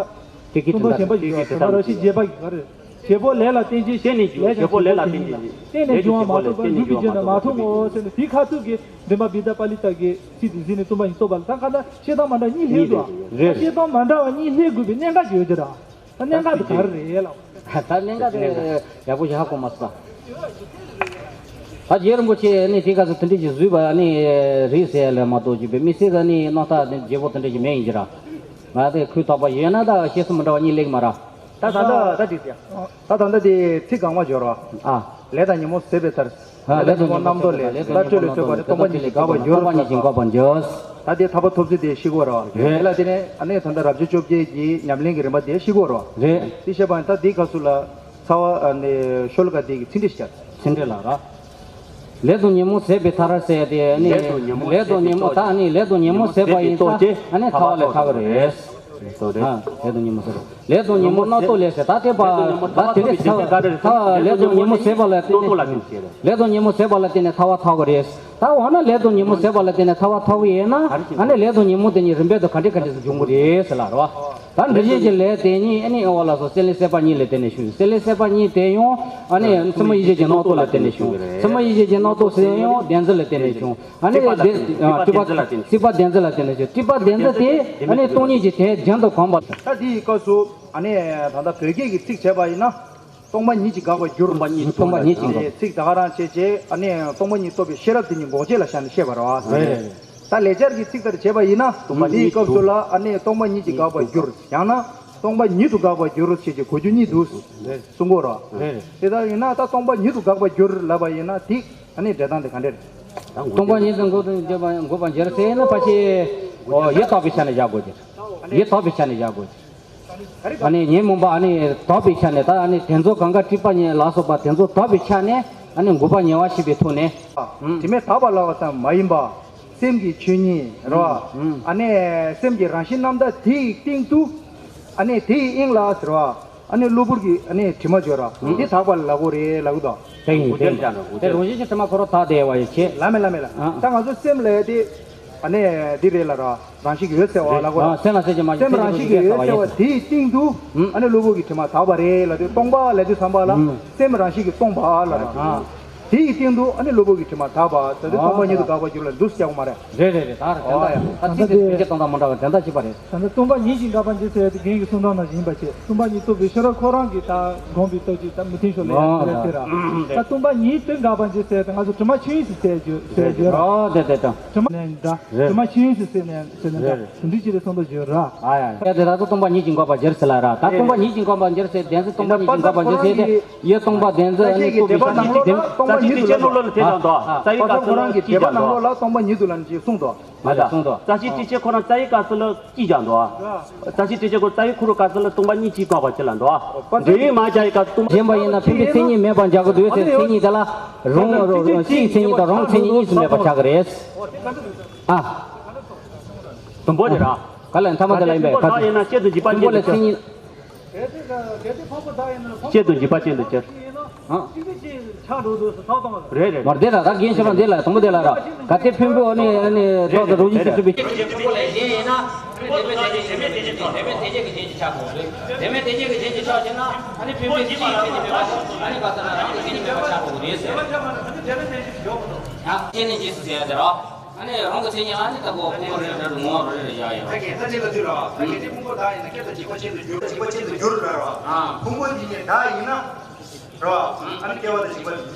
དེ་གི་གསུང་དོན་གཞན་པ་ཞིག་ཡོད་ད་ལྟ་ར་ཤི་རྗེས་པ་གི་ག་རེ་བྱེད་པོ་ལས་ལ་བརྟེན་ཅིང་བྱེད་ནས་ལས་ཀྱང་བྱེད་པོ་ལས་ལ་བརྟེན་ཅིང་བརྟེན་ནས་བྱུང་བ་མ་གཏོགས་པར་འགྲུབ་པའི་རྒྱུ་ནི་མ་མཐོང་ངོ་ཟེར་ནས་དེ་ཁ་ཐུག་གི་འདྲེན་པ་བི་དྷ་པཱ་ལི་ཏ་གི་ཚིག་དེ་གཟིགས་ནས་སྟོན་པ་ཉིད་རྟོགས་པ་ལ་ད་ག་ད་བཤད་སྟངས་མ་འདྲ་གཉིས་སླེབས་འདུག་རེད། བཤད་སྟངས་མ་འདྲ་བ་གཉིས་སླེབས་དགོས་པའི་གནད་འགག་ཅིག་ཡོད་ཀྱི་ར། ད་གནད་འགག་དེ་ག་རེ་རེད་ལགས། ད་གནད་འགག་དེ་ཡག་པོ་ཞིག་ཧ་གོ་མ་སོང་། ད་རྗེ་རིན་པོ་ཆེ་ནི་དེ་ག་ཚོད་དེ་འདྲས་ཀྱི་བཟོས་པ་ནི་རེད་ཟེར་ལས་མ་གཏོགས་ཀྱི་པའི་མི་སེར་ད་ནི་རྣམ་ཐར་དེ་རྒྱས་པོ་དེ་འདྲས་ཀྱི་མེད་ཡིན་གྱི་ར། ང་དེ་ཁུལ་ཐོག་པ་ཡོད་ན་ད་བཤད་སྲོལ་མི་འདྲ་བ་གཉིས་སླེབས་མ་ར། ད་ད་ད་ད་དེ་ཟེར། ད་ད་ད་དེ་ཚིག་གང་མ་འབྱོར་བ། ཨ། ལས་དང་ཉོན་མོངས་ཟད་པའི་མཐར། ལས་དང་ཉོན་མོངས་ཟད་པའི་མཐར། ལས་དང་ཉོན་མོངས་རྣམ་རྟོག་ལས། ལས་དང་ཉོན་མོངས་རྣམ་རྟོག་ལས། སྟོང་པ་ཉིད་ཀྱིས་འགག་པར་འགྱུར། སྟོང་པ་ཉིད་ཀྱིས་འགག་པར་འགྱུར། ད་དེ་ཐར་པ་ཐོབ་ཚུལ་དེ་ཤེས་དགོས་ར། རེད། དེ་ལ་དེ་ནས་ཨ་ནེ་ད་ལྟ་རབ་བྱེད་བཅོ་བརྒྱད་ཀྱི་ཉམས་ལེན་གྱི་རིམ་པ་དེ་ཤེས་དགོས་ར། རེད། དེ་ཤེས་པ་ཡིན་ད་དེའི་སྐབས་སུ་ལ་ཚ་བ་ཨ་ནེ་ཤོ་ལོ་ཀ་དེ་གི་ཚིག་འགྲེལ་ཞིག་བྱ། ཚིག་འགྲེལ་ལ་ར། ལས་དང་ཉོན་མོངས་ཟད་པའི་མཐར་ཟེར་དེ་ནི། ལས་དང་ཉོན་མོངས་ལས་དང་ཉོན་མོངས་ད་ནི་ལས་དང་ཉོན་མོངས་ཟད་པ་ཡིན་ཙང་ཨ་ནི་ཐར་པ་ལ་ཐར་གི་རེད། ལས་དང་ཉོན་མོངས་ཟད། ལས་དང་ཉོན་མོངས་རྣམ་རྟོག་ལས་ཟེར་ད་དེ་པ་ད་དེ་ནི་ཐར་ཐར་ལས་དང་ཉོན་མོངས་ཟད་པ་ལ་བརྟེན་ནས་ལས་དང་ཉོན་མོངས་ཟད་པ་ལ་བརྟེན་ནས་ཐར་པ་ཐོབ་གི་རེད། ད་འོ་ན་ལས་དང་ཉོན་མོངས་ཟད་པ་ལ་བརྟེན་ནས་ཐར་པ་ཐོབ་གི་ཡིན་ན་ཨ་ནི་ལས་དང་ཉོན་མོངས་དེ་གཉིས་རིམ་པས་དུ་ག་འདྲ་ག་འདྲ་སུ་འབྱུང་གི་རེད་ཟེར་ལ་རོ། ད་འདི་བཞིན་གྱི་ལས་དེ་གཉིས་ཨ་ནི་ཨེ་བ་ལ་སོགས་སེམས་ལས་སད་པ་གཉིས་ལ་བརྟེན་ནས་བྱུང་། སེམས་ལས་སད་པ་གཉིས་དེ་ཡང་ཨ་ནི་སེམས་མ་ཡིད་བྱེད་ཀྱི་རྣམ་རྟོག་ལ་བརྟེན་ནས་བྱུང་། སེམས་མ་ཡིད་བྱེད་ཀྱི་རྣམ་རྟོག་ཟེར་ཡང་བདེན་འཛིན་ལ་བརྟེན་ནས་བྱུང་། ཨ་ནི་སྤྲོས་པ་སྤྲོས་པ་བདེན་འཛིན་ལ་བརྟེན་ནས་བྱུང་། སྤྲོས་པ་བདེན་འཛིན་དེ་ཨ་ནི་སྟོང་ཉིད་ཀྱི་དེ་རྒྱུན་དུ་གོམས་པ། ད་འདིའི་སྐབས་སུ་ཨ་ནི་ད་ལྟ་བོད་སྐད་ཀྱི་ཚིག་བྱས་པ་ཡིན་ན། སྟོང་པ་ཉིད་ཀྱིས་འགག་པར་འགྱུར། སྟོང་པ་ཉིད་ཀྱིས་འགག་པར་འགྱུར། ཚིག་ད་ག་རང་བྱས་རྗེས་ཨ་ནི་སྟོང་པ་ཉིད་རྟོགས་པའི་ཤེས་རབ་དེ་ཉིད་འགོག་བྱེད་ལ་བཞག་ནས་བཤད་པ་རེད་བ། རེད་རེད། ད་ལེགས་སྦྱར་གྱི་ཚིག་ལྟར་བྱས་པ་ཡིན་ན་སྟོང་པ་ཉིད་དེའི་སྐབས་སུ་ལ་ཨ་ནི་སྟོང་པ་ཉིད་ཀྱིས་འགག་པར་འགྱུར། ཡང་ན་སྟོང་པ་ཉིད་དུ་འགག་པར་འགྱུར་ཞེས་ཀྱི་གོ་རྒྱུ་གཉིས་འདུག་གསུང་གོ་རེད་བ། རེད་རེད། དེ་ལྟར་ཡིན་ན་ད་སྟོང་པ་ཉིད་དུ་འགག་པར་འགྱུར་ལབ་པ་ཡིན་ན་དེ་ཨ་ནི་འགྲེལ་སྟངས་དེ་ག་འདྲ་རེད། སྟོང་པ་ཉིད་དུ་འགོག་ཏུ་འགྱུར་བ་འགོག་པར་འགྱུར་ཟེར་ན་ཕལ་ཆེར་ཡིད་དག་པའི་ཆ་ནས་བཞག་དགོས་ཀྱི། ཡིད་དག་པའི་ཆ་ནས་བཞག་དགོས་ཀྱི། ཨ་ནི་ཉོན་མོངས་པ་ཨ་ནི་དག་པའི་ཆ་ནས་ད་ཨ་ནི་དེ་ཚོ་གང་ག་སྤྲོས་པ་ཉིད་ལ་སོགས་པ་དེ་ཚོ་དག་པའི་ཆ་ནས་ཨ་ནི་འགོག་པ་ཉེ་བར་ཞི་བའི་ཐོག་ནས། དྲི་མས་དག་པ་ལ་བ་ཙམ་མ་ཡིན་པ། སེམས་ཀྱི་ཆོས་ཉིད་རོ། ཨ་ནི་སེམས་ཀྱི་རང་བཞིན་རྣམ་དག་དེའི་སྟེང་དུ། ཨ་ནི་དེའི་དབྱིངས་ལ་ཟེར་བ། ཨ་ནི་གློ་བུར་གྱི་ཨ་ནི་དྲི་མ་བརྗོད་ར། དེ་དག་པ་ལ་གོ་རེད་ལབ་གི་འདུག་དེ་ཡིན་དེ་ཡིན། དེ་རང་བཞིན་གྱིས་དྲི་མ་ཁོ་རང་དག་བསྡད་པ་ཡིན་ཆེ། ལ་མེ་ལ་མེ་ལ། ད་ང་ཚོ་སེམས་ལ་དེ། ཨ་ནི་འདི་རེད་ལ་ར། རང་བཞིན་གྱིས་འོད་གསལ་བ་ལ་གོ་ར། སེམས་ལ་སེམས་ཀྱི་མ་ཡིན་སེམས་རང་བཞིན་གྱིས་འོད་གསལ་བ་དེའི་སྟེང་དུ། ཨ་ནི་གློ་བུར་གྱི་དྲི་མ་དག་པ་རེད་ལ་དེ་སྟོང་པ་ལབ་དུས་ཙམ་པ་ལ། སེམས་རང་བཞིན་གྱིས་སྟོང་པ་ལ་ར། དེའི་སྟེང་དུ་ཨ་ནི་གློ་བུར་གྱི་དྲི་མ་དག་པ་ཟེར་དུས་སྟོང་པ་ཉིད་དུ་འགག་པར་འགྱུར་ལ་འདུག་སེ་རྒྱག་དགོས་མ་རེད། རེད་རེད་རེད། ད་རེད་ད་ད་ད་ཚིག་དེ་དཔེ་ཆ་གཏོང་སྟངས་མི་འདྲ་བ་དེ་འདྲ་བྱེད་པ་རེད། ད་ལྟ་སྟོང་པ་ཉིད་ཀྱིས་འགག་པར་འགྱུར་ཟེར་ཡ་དེ་རྒན་གྱི་གསུང་སྟངས་ནང་བཞིན་པ་བྱས། སྟོང་པ་ཉིད་རྟོགས་པའི་ཤེས་རབ་ཁོ་རང་གིས་ད་སྒོམ་པའི་སྟོབས་ཀྱིས་ད་མུ་མཐུད་ཤོག་ལ་ཡང་དེ་རེད་ཟེར་ར། ད་སྟོང་པ་ཉིད་དུ་འགག་པར་འགྱུར་ཟེར་ཡ་དེ་ང་ཚོ་དྲི་མ་ཆོས་དབྱིངས་སུ་ཟད་འགྱུར་ཟད་འགྱུར་ར། ཨོ་དེ་དེ་དང་། དྲི་མ་ནས་འདྲ། དྲི་མ་ཆོས་དབྱིངས་སུ་ཟད་ནས་ཟད་ནས་འདྲ། དེ་འདྲ་ཅིག་རེད་གསུངས་པ་བརྗོད་ར། ཨ་ཡ་ཡ། དེ་ད་ཚོ་སྟོང་པ་ཉིད་ཀྱིས་འགག་པར་འགྱུར་ཟེར་ལ་ར། ད་སྟོང་པ་ཉིད་ཀྱིས་འགག་པར་འགྱུར་ཟེར་བདེན་འཛིན་སྟོང་པ་ཉིད་ཀྱིས་འགག་པར་འགྱུར་ཟེར་ཏེ་ཡེ་སྟོང་པ་བདེན་འཛིན་ཨ་ནི་རྟོགས་པའི་ཤེས་རབ་ཀྱི་དེ་སྟོང་པ་ཉིད་དུ་ལ་ནི་ཅི་གསུངས་འདུག་རྩ་ཤེ་ཏྲི་ཤེ་ཁོ་རང་གི་འགྲེལ་པ་ནང་ལོགས་ལ་སྟོང་པ་ཉིད་དུ་ལ་ནི་ཅི་གསུངས་འདུག་མ་ལ་གསུངས་དོ། རྩ་ཤེ་ཏྲི་ཤེ་ཁོ་རང་རྩ་བའི་སྐབས་སུ་ལ་ཅི་བཞག་འདུག་རྩ་ཤེ་ཏྲི་ཤེ་ཁོ་རྩ་བའི་ཁོ་རང་སྐབས་སུ་ལ་སྟོང་པ་ཉིད་ཀྱིས་འགག་པར་བྱེད་ལ་འདུག་འབྲེལ་ཡོད་མ་བྱ་ཡི་སྐབས་སུ་སྟོང་པ། གཞན་པ་ཡིན་ན་ཕན་པའི་མཚན་ཉིད་མེད་པར་འཇོག་གི་འདུག་ཟེར། མཚན་ཉིད་དེ་ལ་རང་རང་སྤྱིའི་མཚན་ཉིད་དང་རང་མཚན་ཉིད་གཉིས་སུ་མེད་པར་ཆགས་ཀྱི་རེད། ཨ། དུམ་བུ་དེ་ར། ག་ལ་ཐ་མ་དེ་ལ་ཡིན་པས་ག་ལ་ཕུང་པོ་ལ་མཚན་ཉིད། གལ་ཏེ་ཕུང་པོ་བདག་ཡིན་ན་ཕུང་པོ་ཉིད་ཀྱིས་འགག་པར་འགྱུར་ན། ཨ། གཅིག་གིས་གཅིག་ཆགས་འགྲོ་འདུག་ཟེར་ཐག་བཏང་བ་རེད། རེད་རེད། མར་དེ་ལ་ད་རྒན་ཤེས་པ་འདི་ལ་དང་པོ་དེ་ལ་ར། གལ་ཏེ་ཕུང་པོ་ཨ་ནི་ཨ་ནི་ཐོག་ཏུ་རང་བཞིན་གྱིས་གྲུབ་པའི། ཕུང་པོ་ལས་གཞན་ཡིན་ན། དེ་མེད་དེ་ཅན་གྱི་རྒྱན་གྱི་ཆགས་དགོས་རེད། དེ་མེད་དེ་ཅན་གྱི་རྒྱན་གྱི་ཆགས་ཀྱི་ན་ཨ་ནི་ཕུང་པོའི་སྤྱིའི་མཚན་ཉིད་མེད་པ་ཞིག་ཨ་ནི་ག་ས་ན་རང་གི་མཚན་ཉིད་མེད་པ་ཆགས་དགོས་རེད་ཟེར། ཡང་ཨ་ནི་རྗེས་སུ་ཟེར་ཡ་དེ་ར། ཨ་ནི་རང་གི་མཚན་ཉིད་ཨ་ནི་ལྟ་བུ་ཕུང་པོ་རེ་རེ་རུ་ངོ་རེ་རེ་ཡ་ཡ། ད་གིན་ད་ཅི་ལ་དུས་ར། ད་གིན་དེ་ཕུང་པོ་བདག་ཡིན་ན་སྐྱེ་དང་འཇིག་པ་ཅན་དུ་འགྱུར། འཇིག་པ་ཅན་དུ་འགྱུར་ལ་ར། ཨ། ཕུང་པོ་འདི་ཉིད་བདག་ཡིན་ན། ར། ཨ་ནི་སྐྱེ་བ་དང་འཇིག་པ་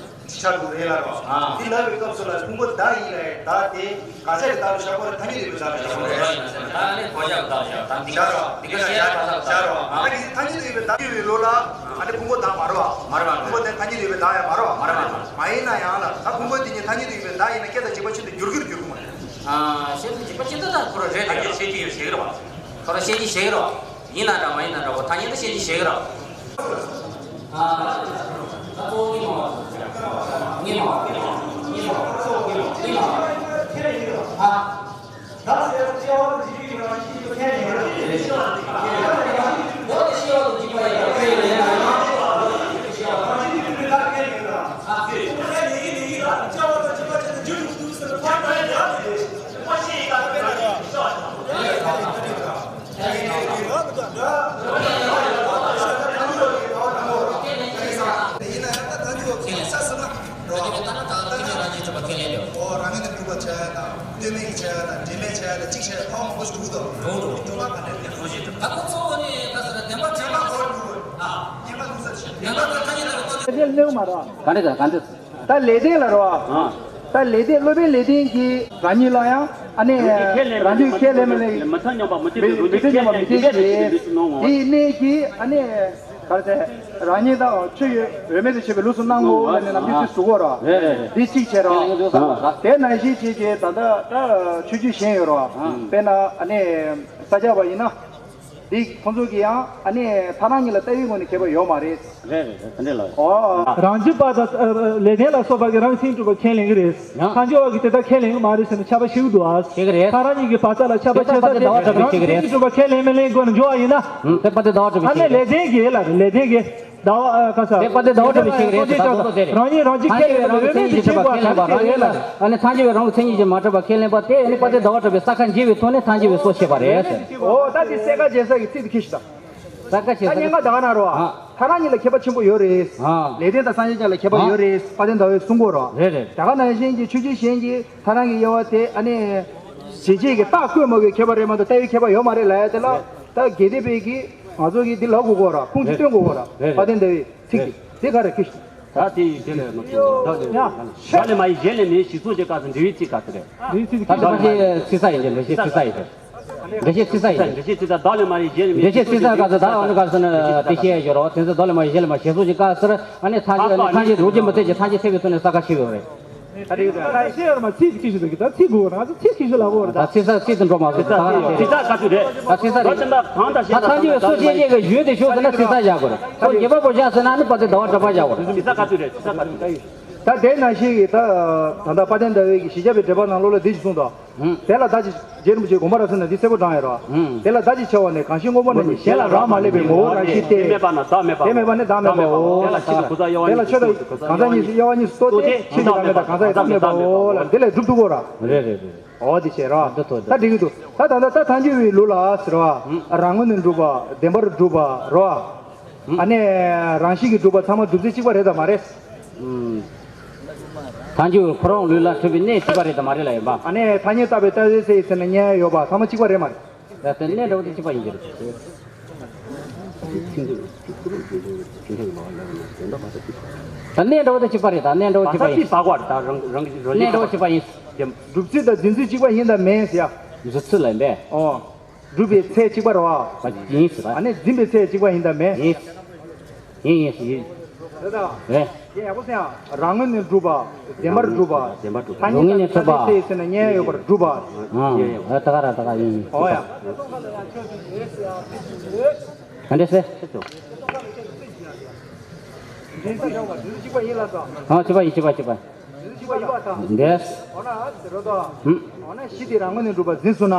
ཆགས་འགྲོ་རེད་ལ་ར། ཨ། འདི་ལབ་པའི་སྐབས་སུ་ལ་ཕུང་པོ་བདག་ཡིན་ལ་བདག་དེ་ག་ས་རེ་བདག་ལ་བཞག་པ་རེད། ཐ་སྙད་ཡོད་པའི་བདག་ལ་བཞག་པ་རེད། ད་ཨ་ནི་གོ་བཞག་བདག་བཞག་ད་འདི་བཞག་ར། འདི་ག་བཞག་བཞག་བཞག་ར། ཨ་ནི་ཐ་སྙད་ཡོད་པའི་བདག་ཡོད་པའི་ལོ་ལ། ཨ་ནི་ཕུང་པོ་བདག་མ་རེད་བ། མ་རེད་བ། ཕུང་པོ་དེ་ཐ་སྙད་ཡོད་པའི་བདག་ཡང་མ་རེད་བ། མ་རེད་བ། མ་ཡིན་ན་ཡང་ལ་ད་ཕུང་པོ་འདི་ཉིད་ཐ་སྙད་ཡོད་པའི་བདག་ཡིན་ན་སྐྱེ་དང་འཇིག་པ་ཅན་དུ་འགྱུར་གྱི་རེད་འགྱུར་གི་མ་རེད། ཨ། བཤད་ཚུལ་གཅིག་པ་གཅིག་ད་ད་ཁོ་རང་རེད་རེད། བཤད་ཀྱི་ཡོད་ཤེས་ཀྱི་རེད་བ། ཁོ་རང་བཤད་ཀྱི་ཤེས་ཀྱི་རེད་བ། ཡིན་ན་འདྲ་མ་ཡིན་ན་འདྲ་བ་ཐ་སྙད་ད་བཤད་ཀྱི་ཤེས་ཀྱི་རེད་བ། ཨ། ད་གཙོ་བོ་གཉིས་མ་བ། གཉིས་མ་བ། གཉིས་མ་བ། གཉིས་མ་བ། ཨ། རོ། ད་ལྟ་ད་ཁྱེད་རང་གིས་གྲུབ་པ་ཁས་ལེན་ཡོད། ཨོ། རང་ངོས་ནས་གྲུབ་པ་བྱ་ཡ་དང་སྟོད་སྨད་ཀྱི་བྱ་ཡ་དང་འབྲེལ་མེད་བྱ་ཡ་དང་གཅིག་བྱ་ཡ་ཕ་མང་པོ་ཞིག་འདུག་དང་། འདུག་འདུག་སྟོན་པ་ག་འདྲ་རེད། ད་ཁོ་ཚོ་ནི་ག་ཟེར་བདེན་པ་བྱས་པ་ཁོ་རང་འདུག་ཨ། བདེན་པ་འདུག་ས་ཆེ། བདེན་པ་ཁོ་ཐ་སྙད་ལྟ་བུ་ཁོ་ཚོ་ལེན་མ་རེད། ག་འདྲ་ག་འདྲ། ད་ལེགས་ལྡན་ལ་རེད་བ། ད་ལེགས་ལྡན་སློབ་དཔོན་ལེགས་ལྡན་གྱིས་རང་ཉིད་ལ་ཡང་ཨ་ནི་རང་རྒྱུད་ཁས་ལེན་མ་ལེན་མི་ཚད་ཉམས་པ་མི་འཐད་པའི་ལུགས་ནི་ཁས་ལེན་མི་འཐད་ཅེས། དེའི་གནད་ཀྱིས་ཨ་ནི། ག་རེ་ཟེར། རང་ཉིད་དང་ཆོས་ཡོད་རེ་མེད་དུ་བྱེད་པའི་ལུགས་སུ་སྣང་ངོ་ལབ་ནས་ནམ་རྒྱུན་ཚིག་ཟུར་གོ་ར། རེད་རེད་རེད། འདི་གཅིག་བྱས་ར། དེ་ནང་བཞིན་བྱས་རྗེས་ད་ལྟ་ད་ཆོས་བརྒྱུད་གཞན་ཡོད་ར། དཔེར་ན་ཨ་ནི་ས་སྐྱ་པ་ཡིན་ན། འདི་ཁོང་ཚོ་གིས་ཡང་ཨ་ནི་ཐ་སྣང་གཉིས་ལ་ལྟ་བའི་ངོས་ནས་ཁྱད་པར་ཡོད་མ་རེད། རེད་རེད་རེད། དེ་འདྲས་ལ། ཨོ། རང་རྒྱུད་པ་དང་ལེགས་ལྡན་ལ་སོགས་པ་གིས་རང་མཚན་གྲུབ་པ་ཁས་ལེན་གྱི་རེད། ཡང་། ཐལ་འགྱུར་བ་གིས་དེ་ལྟར་ཁས་ལེན་གྱི་མ་རེད་ཟེར་ནས་ཁྱབ་པ་ཞིག་འདུག་ཨ། ཞིག་རེད། ཁོ་རང་ཉིད་ཀྱི་བག་ཆགས་ལ་ཁྱབ་པ་ཆེ་ས་དེ་རང་མཚན་གྲུབ་པ་ཁས་ལེན་མི་ལེན་སྐོར་ནས་འགྱུར་བ་ཡིན་ན། དེ་པ་དེ་ཟླ་བ་གྲུབ་པའི་ཨ་ནི་ཞིག་རེད། ལེགས་ལྡན་གྱིས་ལ་རེད། ལེགས་ལྡན་གྱིས་ཟླ་བ་ཨ་ག་ས། དེ་པ་དེ་ཟླ་བ་གྲུབ་པའི་ཞིག་རེད་ཟེར་ད་དོ་དོ་དེ་རེད། རང་ཉིད་རང་གཅིག་ཁས་ལེན་པ་རེད་མེད་དུ་བྱེད་པ་ཁས་ལེན་པ་རང་ཉིད་ལ་ཨ་ནི་ཐལ་འགྱུར་བའི་རང་གི་མཚན་ཉིད་ཀྱིས་མ་གྲུབ་པ་ཁས་ལེན་པ་དེ་ཨ་ནི་པ་དེ་ཟླ་བ་གྲུབ་པའི་ས་ཁ་འབྱེད་པའི་ཐོག་ནས་ཐལ་འགྱུར་བའི་སོ་ཕྱེ་བ་རེད་ཟེར། ཨོ་ད་དེ་སེ་ཀ་རྗེས་ས་གི་ཚིག་དེ་ཁྱེར་ཤོག་ད། ས་ཀ་ཆེ་ས་ཉེན་ཁ་ད་ག་ན་རོ། ཨ། ཐ་རང་གཉིས་ལ་ཁྱད་པར་ཆེན་པོ་ཡོད་རེད། ཨ། ལེགས་ལྡན་དང་སངས་རྒྱས་ཀྱང་ལ་ཁྱད་པར་ཨ། ཡོད་རེད། དཔལ་ལྡན་ཟླ་བས་གསུང་གོ་རོ། རེད་རེད། ད་ག་ནང་བཞིན་གྱི་ཆོས་བརྒྱུད་གཞན་གྱི་ཐ་རང་གི་དབྱེ་བ་དེ་ཨ་ནི། གཞལ་བྱའི་གི་རྟགས་བཀོད་མ་དགོས་ཁྱད་པར་རེད་མ་གཏོགས་ལྟ་བའི་ཁྱད་པར་ཡོད་མ་རེད་ལབ་ཡ་དེ་ལ། ད་དགེ་ལྡན་པའི་གི་ང་ཚོ་གི་འདི་ལབ་དགོས་གོ་རོ། ཁུངས་ཅིག་སྟོན་དགོས་གོ་རོ། རེད་རེད། དཔལ་ལྡན་ཟླ་བས་ཚིག་གི་དེ་ག་རེ་ཁྱེར་ཤོག་ད་དེ་ཡི་དེ་ལས་ང་ཚོ་བདག་ལས་ཡ། བདག་ལས་མ་ཡིན་གཞན་ལས་མིན་ཞེས་གསུངས་ཀྱི་སྐབས་སུ་འབྲེལ་ཡོད་ཚིག་ག་ཚོད་རེད། འབྲེལ་ཡོད་ཚིག་ད་ལྟ་ཕལ་ཆེར་ཚིག་གསར་ཡིན་གྱི་འགྲེལ་བཤད་ཚིག་གསར་ཡིན་གྱི། འགྲེལ་བཤད་ཚིག་གསར་ཡིན་གྱི། འགྲེལ་བཤད་ཚིག་གསར་བདག་ལས་མ་ཡིན་གཞན་ལས་མིན་འགྲེལ་བཤད་ཚིག་གསར་ག་ཚོད་ད་ཨ་ནི་ག་ཚོད་ནི་དེ་བཤད་ཡོད་རོགས་དེ་ཚོ་བདག་ལས་མ་ཡིན་གཞན་ལས་མ་ཞེས་གསུངས་ཀྱི་སྐབས་སུ་ཨ་ནི་ཐལ་འགྱུར་ཨ་ནི་ཐལ་འགྱུར་རང་རྒྱུད་མི་འཐད་ཀྱི་ཐལ་འགྱུར་ཚིག་གི་ཐོག་ནས་ས་ཁ་ཕྱེ་བའི་རེད། ད་རེད་ད་ཤེས་ཡོད་མ་ཚིག་ཅིག་ཞིག་འདུག་གི་ད་ཚིག་དགོས་ང་ཚོ་ཚིག་ཅིག་ཞིག་ལ་གོ་རེད་ད། ཚིག་གསར་ཚིག་ཏུ་འགྲོ་མ་སོང་ད་ག་རེད། ཚིག་གསར་ག་ཚོད་རེད། ད་ཚིག་གསར་རེད། ད་ཚིག་གསར་རེད། ད་ཐལ་འགྱུར་སོ་སྐྱེ་བྱེད་ཀྱི་ཡུལ་དེ་ཤོག་ཟེར་ན་ཚིག་གསར་བཞག་དགོས་རེད། སོ་བརྒྱད་པ་པོ་བཞག་ཟེར་ན་ཨ་ནི་པ་དེ་ཟླ་བ་གྲགས་པ་བཞག་དགོས་རེད། ཚིག་གསར་ག་ཚོད་རེད། ཚིག་གསར་ག་ཚོད་རེད། ད་དེ་ནང་བཞིན་གྱི་ད་ད་ལྟ་དཔལ་ལྡན་ཟླ་བའི་གི་བཞི་བརྒྱ་པའི་འགྲེལ་པ་ནང་ལོགས་ལ་འདི་ཞིག་གསུངས་དང་། དེ་ལ་བདག་གིས་རྗེ་རིན་པོ་ཆེ་དགོངས་པ་རབ་གསལ་ནས་འདི་གསལ་པོ་དྲངས་ཡོད་རོ། དེ་ལ་བདག་གིས་འཆད་པ་ནི་གང་ཞིག་དངོས་པོ་རྣམས་ཀྱི་གཞན་ལ་རག་མ་ལས་པའི་ངོ་བོ་རང་བཞིན་ཏེ། དེ་མེད་པ་ན་བདག་མེད་པའོ། དེ་མེད་པ་ནི་བདག་མེད་པའོ། དེ་ལ་ཆོས་དང་གང་ཟག་གཉིས་སུ་དབྱེ་བ་གཉིས་སུ་རྟོགས་ཏེ་ཆོས་ཀྱི་བདག་མེད་དང་གང་ཟག་གི་བདག་མེད་པའོ་ལ་འདི་ལས་སྒྲུབ་ཐུབ་གོ་ར། རེད་རེད་རེད། འོ་དེ་བྱས་ར། ད་འགྲིག་གི་འདུག་ད་ད་ད་ད་ཐལ་འགྱུར་བའི་ལུགས་ལ་ཟེར་བ། རང་ངོས་ནས་གྲུབ་པ་བདེན་པར་གྲུབ་པ་རོ། ཨ་ནི་རང་བཞིན་གྱིས་གྲུབ་པ་ཚང་མ་སྒྲུབ་ཚུལ་གཅིག་པ་རེད་དམ་མ་རེད། ཐལ་འགྱུར་ཁོ་རང་ལུས་ལ་གྲུབ་པའི་གནས་གཅིག་པ་རེད་དམ་མ་རེད་ལ་ཡིན་པ། ཨ་ནི་ཐ་སྙད་བཏགས་པའི་རྟགས་ཚད་ཟེར་ཡི་ཟེར་ན་ཉན་ཡ་ཡོད་པ་ཚང་མ་གཅིག་པ་རེད་མ་རེད། ད་དེ་གནས་འདྲ་བོ་དེ་གཅིག་པ་ཡིན་གྱི་རེད། ད་གནས་འདྲ་བོ་དེ་གཅིག་པ་རེད་ད་གནས་འདྲ་བོ་གཅིག་པ་ཡིན། གནས་འདྲ་བོ་གཅིག་པ་ཡིན། སྒྲུབ་ཚུལ་དང་འཛིན་ཚུལ་གཅིག་པ་ཡིན་དམ་མིན་ཟེར་ཡ། འཛིན་ཚུལ་ལ་ཡིན་པས། ཨོ། སྒྲུབ་པའི་ཚད་གཅིག་པ་རེད་བ། ཡིན་ཟེར་བ། ཨ་ནི་འཛིན་པའི་ཚད་གཅིག་པ་ཡིན་དམ་མིན། ཡིན། ཡིན་ཡིན་ཡིན། རེད་ད། རེད། དེ་ཡག་པོ་གསན་ཡ། རང་ངོས་ནས་གྲུབ་པ། བདེན་པར་གྲུབ་པ། བདེན་པར་གྲུབ་པ། ཐ་སྙད་རང་ངོས་ནས་གྲུབ་པ། ཐ་སྙད་ཚད་ཟེར་ན་ཉན་ཡ་ཡོད་པར་གྲུབ་པ། ཨ། ཡིན་ཡིན། ད་ག་ར་ད་ག་ཡིན་ཡིན། ཨོ་ཡ། ག་འདྲས་ཟེར། འཛིན་ཚུལ་གཅིག་པ་ཡིན་ལ་ད། ཨ་གཅིག་པ་ཡིན་གཅིག་པ་གཅིག་པ། འདི། འོ་ན་གཞི་དེ་རང་ངོས་ནས་གྲུབ་པ་འཛིན་ཚུགས་ན།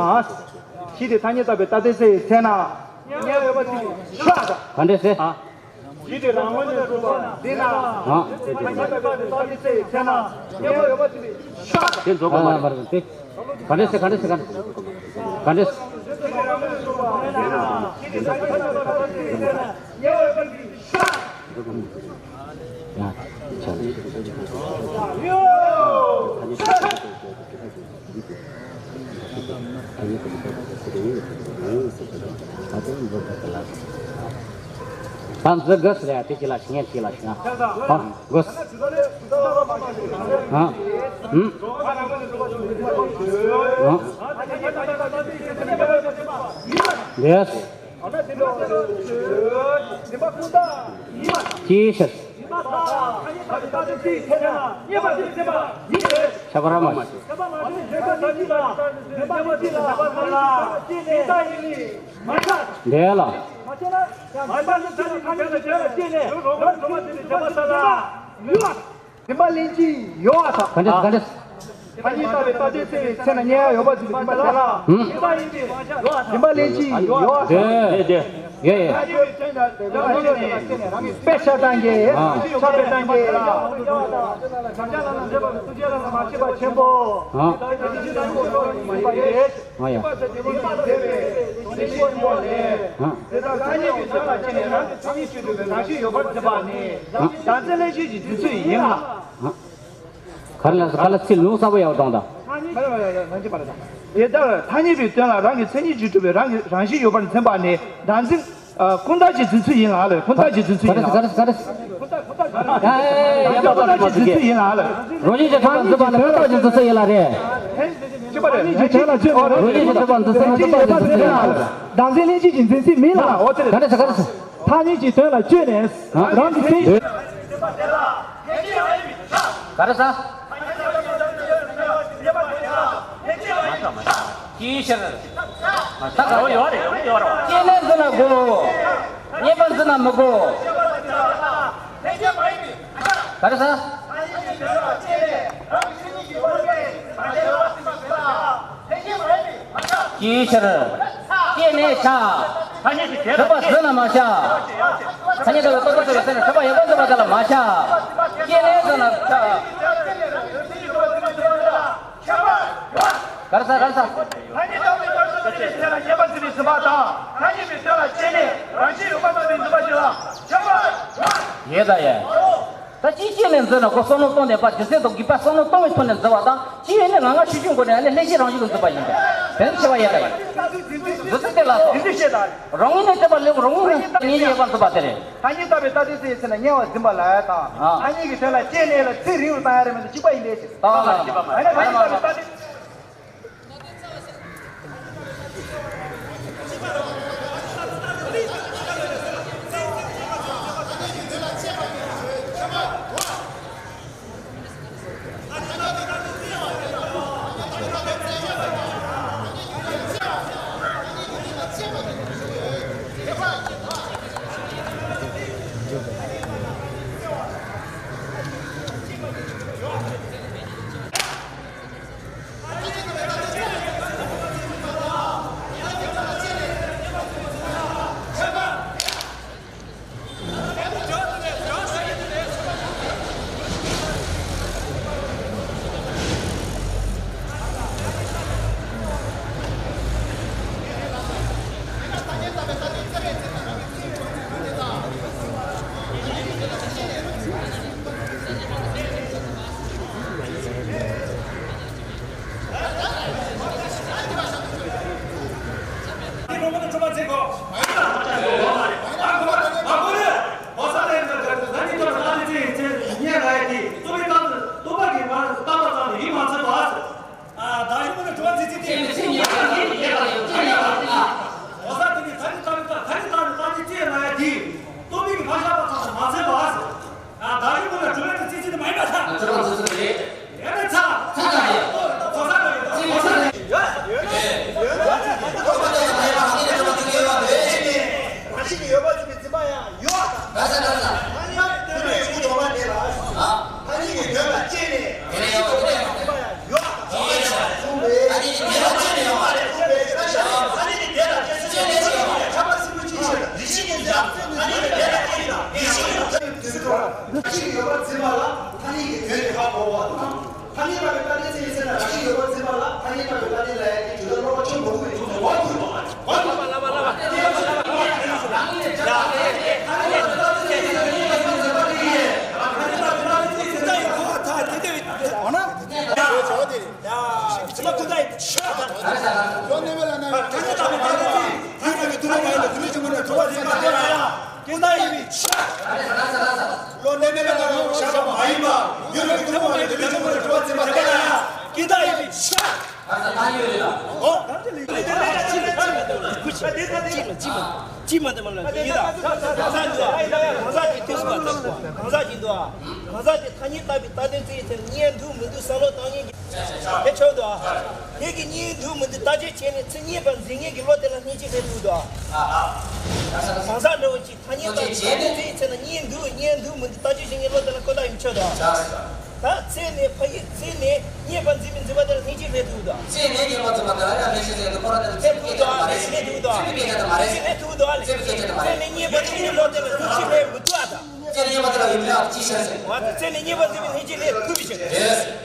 གཞི་དེ་ཐ་སྙད་བཏགས་པའི་རྟགས་ཚད་ཡིན་ཚེ་ན། དམྱལ་བ་ཡོད་པ་ཅི་ཤ་དང་། ག་འདྲས་ཟེར། གཞི་དེ་རང་ངོས་ནས་གྲུབ་པ་འཛིན་ན། ཐ་སྙད་བཏགས་པའི་རྟགས་ཚད་ཡིན་ཚེ་ན། དམྱལ་བ་ཡོད་པ་ཅི་ཤ་དང་། དེ་རྫོགས་པ་མ་རེད། ག་འདྲས་ཟེར་ག་འདྲས་ཟེར་ག་འདྲས་ཟེར། ད་འཛི་དགོས་ཟེར་ཡ་དེ་གཅིག་ལ་ཞིག་ངས་གཅིག་ལ་ཞིག་ང་། ཧ་དགོས། ཧ། ཧུམ། ཧ། འདས། ཅི་ཕྱིར། ཁྱད་པར་མ་བྱེད། འདས་ལ། སྦྱིན་པ་ལེན་གྱི་ཡོད་པ་དང་། ག་འདྲ་ག་འདྲ། ཐ་སྙད་ལྟ་བའི་རྟགས་ཚིག་ཚེ་ན་ཉེ་བ་ཡོད་པ་ཚིག་སྦྱིན་པ་ལེན་གྱི་ཡོད་པ་དང་། དེ་དེ་ཡེ་ཡེ། དཔེ་ཆ་བཏང་གི། ཨ། ཆ་བེད་བཏང་གི། ཨ། ཨ་ཡ། ཨ། ཨ། ག་ལ་ག་ལ་ཚིག་ལུང་གསལ་པོ་ཡག་བཏང་ད། དེ་ལྟར་ཐ་སྙད་པའི་དོན་ལ་རང་གི་མཚན་ཉིད་ཀྱིས་གྲུབ་པའི་རང་གི་རང་བཞིན་ཡོད་པར་འཛིན་པ་ནི་བདག་འཛིན། ཨ། ཀུན་བཏགས་ཀྱི་འཛིན་ཚུལ་ཡིན་ལ་ལས། ཀུན་བཏགས་ཀྱི་འཛིན་ཚུལ་ཡིན་ལ། ག་རེ་ཟེར། ག་རེ་ཟེར། ཡ་ཡ། ཀུན་བཏགས་ཀྱི་འཛིན་ཚུལ་ཡིན་ལ་ལས། རང་བཞིན་གྱིས་གྲུབ་པར་འཛིན་པ་ནི་ཀུན་བཏགས་ཀྱི་འཛིན་ཚུལ་ཡིན་ལ་རེད། གཅིག་པ་རེད། རང་བཞིན་གྱིས་གྲུབ་པར་འཛིན་པ་ནི་ཀུན་བཏགས་ཀྱི་འཛིན་ཚུལ་ཡིན་ལ། བདག་འཛིན་ལྷན་སྐྱེས་ཀྱི་འཛིན་ཚུལ་མིན་ལ། འོ་དེ་རེད། ག་རེ་ཟེར། ག་རེ་ཟེར། ཐ་སྙད་ཀྱི་དོན་ལ་དཔྱོད་ནས་རང་གི་སེམས། ག་རེ་ཟེར། ཅིའི་ཕྱིར། ད་ག་ཡོད་རེད། ཡོད་རེད། སྐྱེས་ནས་འཛིན་ན་དགོས། རྙེད་པར་འཛིན་ན་མི་དགོས། ག་རེ་ཟེར། ཅིའི་ཕྱིར། སྐྱེས་ནས་ཆགས། གྲུབ་པར་འཛིན་ན་མ་ཆགས། ཐ་སྙད་ལྟ་བུའི་རྟོག་པ་ཆོས་ཀྱི་སེམས་ནི་གྲུབ་པ་ཡོད་པར་འཛིན་པ་དེ་ལ་མ་ཆགས། སྐྱེས་ནས་འཛིན་ན་ཆགས། ག་རེ་ཟེར། ག་རེ་ཟེར། ཐ་སྙད་ལྟ་བུའི་རྟོག་པ་ཆོས་ཀྱི་སེམས་ལ་རྙེད་པར་འཛིན་པའི་འཛིན་པ་དང་། ཐ་སྙད་པའི་དོན་ལ་དཔྱད་ནས་རང་བཞིན་ཡོད་པར་བསམ་པའི་འཛིན་པ་ཞིག་ལ་ཁྱད་པར་ཡོད། ཡོད་ད་ཡ། ད་ཅིའི་ཕྱིར་ནས་འཛིན་ན་ཁོ་བསམ་བློ་གཏོང་ནས་པ་རྒྱུ་མཚན་དང་དགོས་པ་བསམ་བློ་གཏོང་བའི་ཐོག་ནས་འཛིན་པ་དང་། ཅིའི་ཕྱིར་ནས་ང་ང་ཤུགས་ཀྱིས་འགོ་ནས་ཨ་ནི་ལྷན་སྐྱེས་རང་བཞིན་དུ་འཛིན་པ་ཡིན་པས། དེ་ནི་ཁྱད་པར་ཡོད་ད་ཡ། འཛིན་ཚུལ་དེ་ལ་སོགས། རང་ངོས་ནས་དེ་པ་ལེགས། རང་ངོས་ནས་ངེས་ཡོད་པར་འཛིན་པ་དེ་རེད། ཐ་སྙད་ལྟ་བའི་རྟགས་དེ་ཚེ་ཡི་ཚེ་ན་དམྱལ་བར་འཛིན་པ་ལ་ཡ་དང་། ཨ། ཐ་སྙད་ཀྱི་དོན་ལ་དཔྱད་ནས་ལ་ཚིག་རིང་རུ་བཏང་ཡ་རེད་མི་འདུག་གཅིག་པ་ཡིན་པའི་ཕྱིར། ད་ལ་ལ་ལ་ལ། ཐ་སྙད་ལྟ་བའི་རྟགས་དེ། ཨ། བདག་གཞན་ཀུན་ལ་གྲུབ་པའི་ཚིག་ཚིག་དེ་མ་ཡིན་པར་ཐལ། ཨ། བདག་གཞན་ཀུན་ལ་གྲུབ་པའི་ཚིག་ཚིག་དེ་མ་ཡིན་པར་ཐལ། གྲུབ་པ་ཚིག་ཚིག་རེད། ཡང་ན་ཚ། ཚ་དང་ཡང་། གོ་ས་དང་ཡང་། ཚིག་ཚིག་རེད། ཡོད་ན་ཡོད་ན་ཚིག་ཚིག་དེ་མ་ཡིན་པར་ཐལ། ཡོད་ན་ཡོད་ན་ཚིག་ཚིག་དེ་མ་ཡིན་པར་ཐལ། རང་བཞིན་གྱིས་ཡོད་པར་འཛིན་པའི་འཛིན་པ་ཡང་ཡོད། ག་ས་ག་ས། ཐ་སྙད་དེ་ནས་ཡུལ་སྦྱོར་བ་དེ་ལ། ཨ། ཐ་སྙད་ཀྱི་དོན་ལ་དཔྱད་ནས། དེ་ནས་ཡང་དེ་ནས་ཡང་། འཛིན་པ་ཡང་ཡོད། ཐ་སྙད་ཀྱི་དོན་ལ་དཔྱད་ནས་ཡང་མ་རེད། འཛིན་པའི་ཤེས་པ་ཤར་བ། ཐ་སྙད་ཀྱི་དོན་ལ་དཔྱད་ནས་ཡང་མ་རེད། འཛིན་པའི་ཤེས་པ་ཤར་བ། ཁྱབ་པ་སྲིན་པོ་ཅིའི་ཕྱིར། རང་བཞིན་གྱིས་ཡོད་པར་འཛིན་པ་ལ་ཐ་སྙད་ཀྱི་དོན་དེ་ཧ་གོ་བ་དང་། ཐ་སྙད་པ་གི་རྟགས་དེ་ཚེ་ཡི་ཚེ་ན་རང་བཞིན་ཡོད་པར་འཛིན་པ་ལ་ཐ་སྙད་པ་གི་རྟགས་དེ་ལ་ཡང་དེ་དུས་ལ་སློབ་པ་ཆུང་ངུ་མི་འདུག་ཟེར་བ་དུས་ལ། ཅི་མ་ཅི་མ་ཅི་མ་དེ་མ་ལ་ཡིན་ད། གང་ཟག་འདུག་གང་ཟག་དེ་དུས་སུ་གང་ཟག་གང་ཟག་ཅིག་འདུག་གང་ཟག་དེ་ཐ་སྙད་བཏགས་པའི་རྟགས་དོན་བཙལ་བའི་ཚེ་ན་རྙེད་འདུག་མི་འདུག་བསམ་བློ་བཏང་མཁན་གྱི་དེ་ཆོག་འདུག་དེ་གི་རྙེད་འདུག་མི་འདུག་བརྟག་དཔྱད་བྱས་ནས་ཚེ་རྙེད་པར་འཛིན་མཁན་གྱི་བློ་དེ་ལ་རྙེད་བྱེད་སླེབས་ཐུབ་འདུག་གང་ཟག་འདྲ་བོ་ཅིག་ཐ་སྙད་བཏགས་པའི་རྟགས་དོན་བཙལ་བའི་ཚེ་ན་རྙེད་འདུག་རྙེད་འདུག་མི་འདུག་བརྟག་དཔྱད་བྱེད་མཁན་བློ་དེ་ལ་ཀུན་བཏགས་ཡིན་ཆོག་འདུག་ད་ཚེ་ནས་ཕ་ཡི་ཚེ་ནས་རྙེད་པར་འཛིན་པའི་འཛིན་པ་དེ་ལ་ལྷན་ཅིག་སླེབས་ཐུབ་དང་། ཚེ་ནས་རྙེད་པར་འཛིན་པ་དེ་ལ་ཡང་ལྷན་ཅིག་སླེབས་ཐུབ་ཁོ་ར་དེ་ལ་ཚེ་སླེབས་ཐུབ་དང་མ་རེད། སླེབས་ཐུབ་དང་། ཚེ་སླེབས་ཐུབ་དང་ལ། ཚེ་སླེབས་ཐུབ་དང་ལ། ཚེ་ནས་རྙེད་པར་འཛིན་པའི་བློ་དེ་ལ་ལྷན་ཅིག་སླེབས་མི་ཐུབ་ཨ་དང་། ཚེ་ནས་རྙེད་པར་འཛིན་པའི་ལྷན་ཅིག་སླེབས་མི་ཐུབ་ཨ་དང་། དེ་སླེབས་མི་ཐུབ་ཨ་དང་། ཚེ་ནས་རྙེད་པར་འཛིན་པའི་ལྷན་ཅིག་སླེབས་ཐུབ་པའི་ཕྱིར། དེ་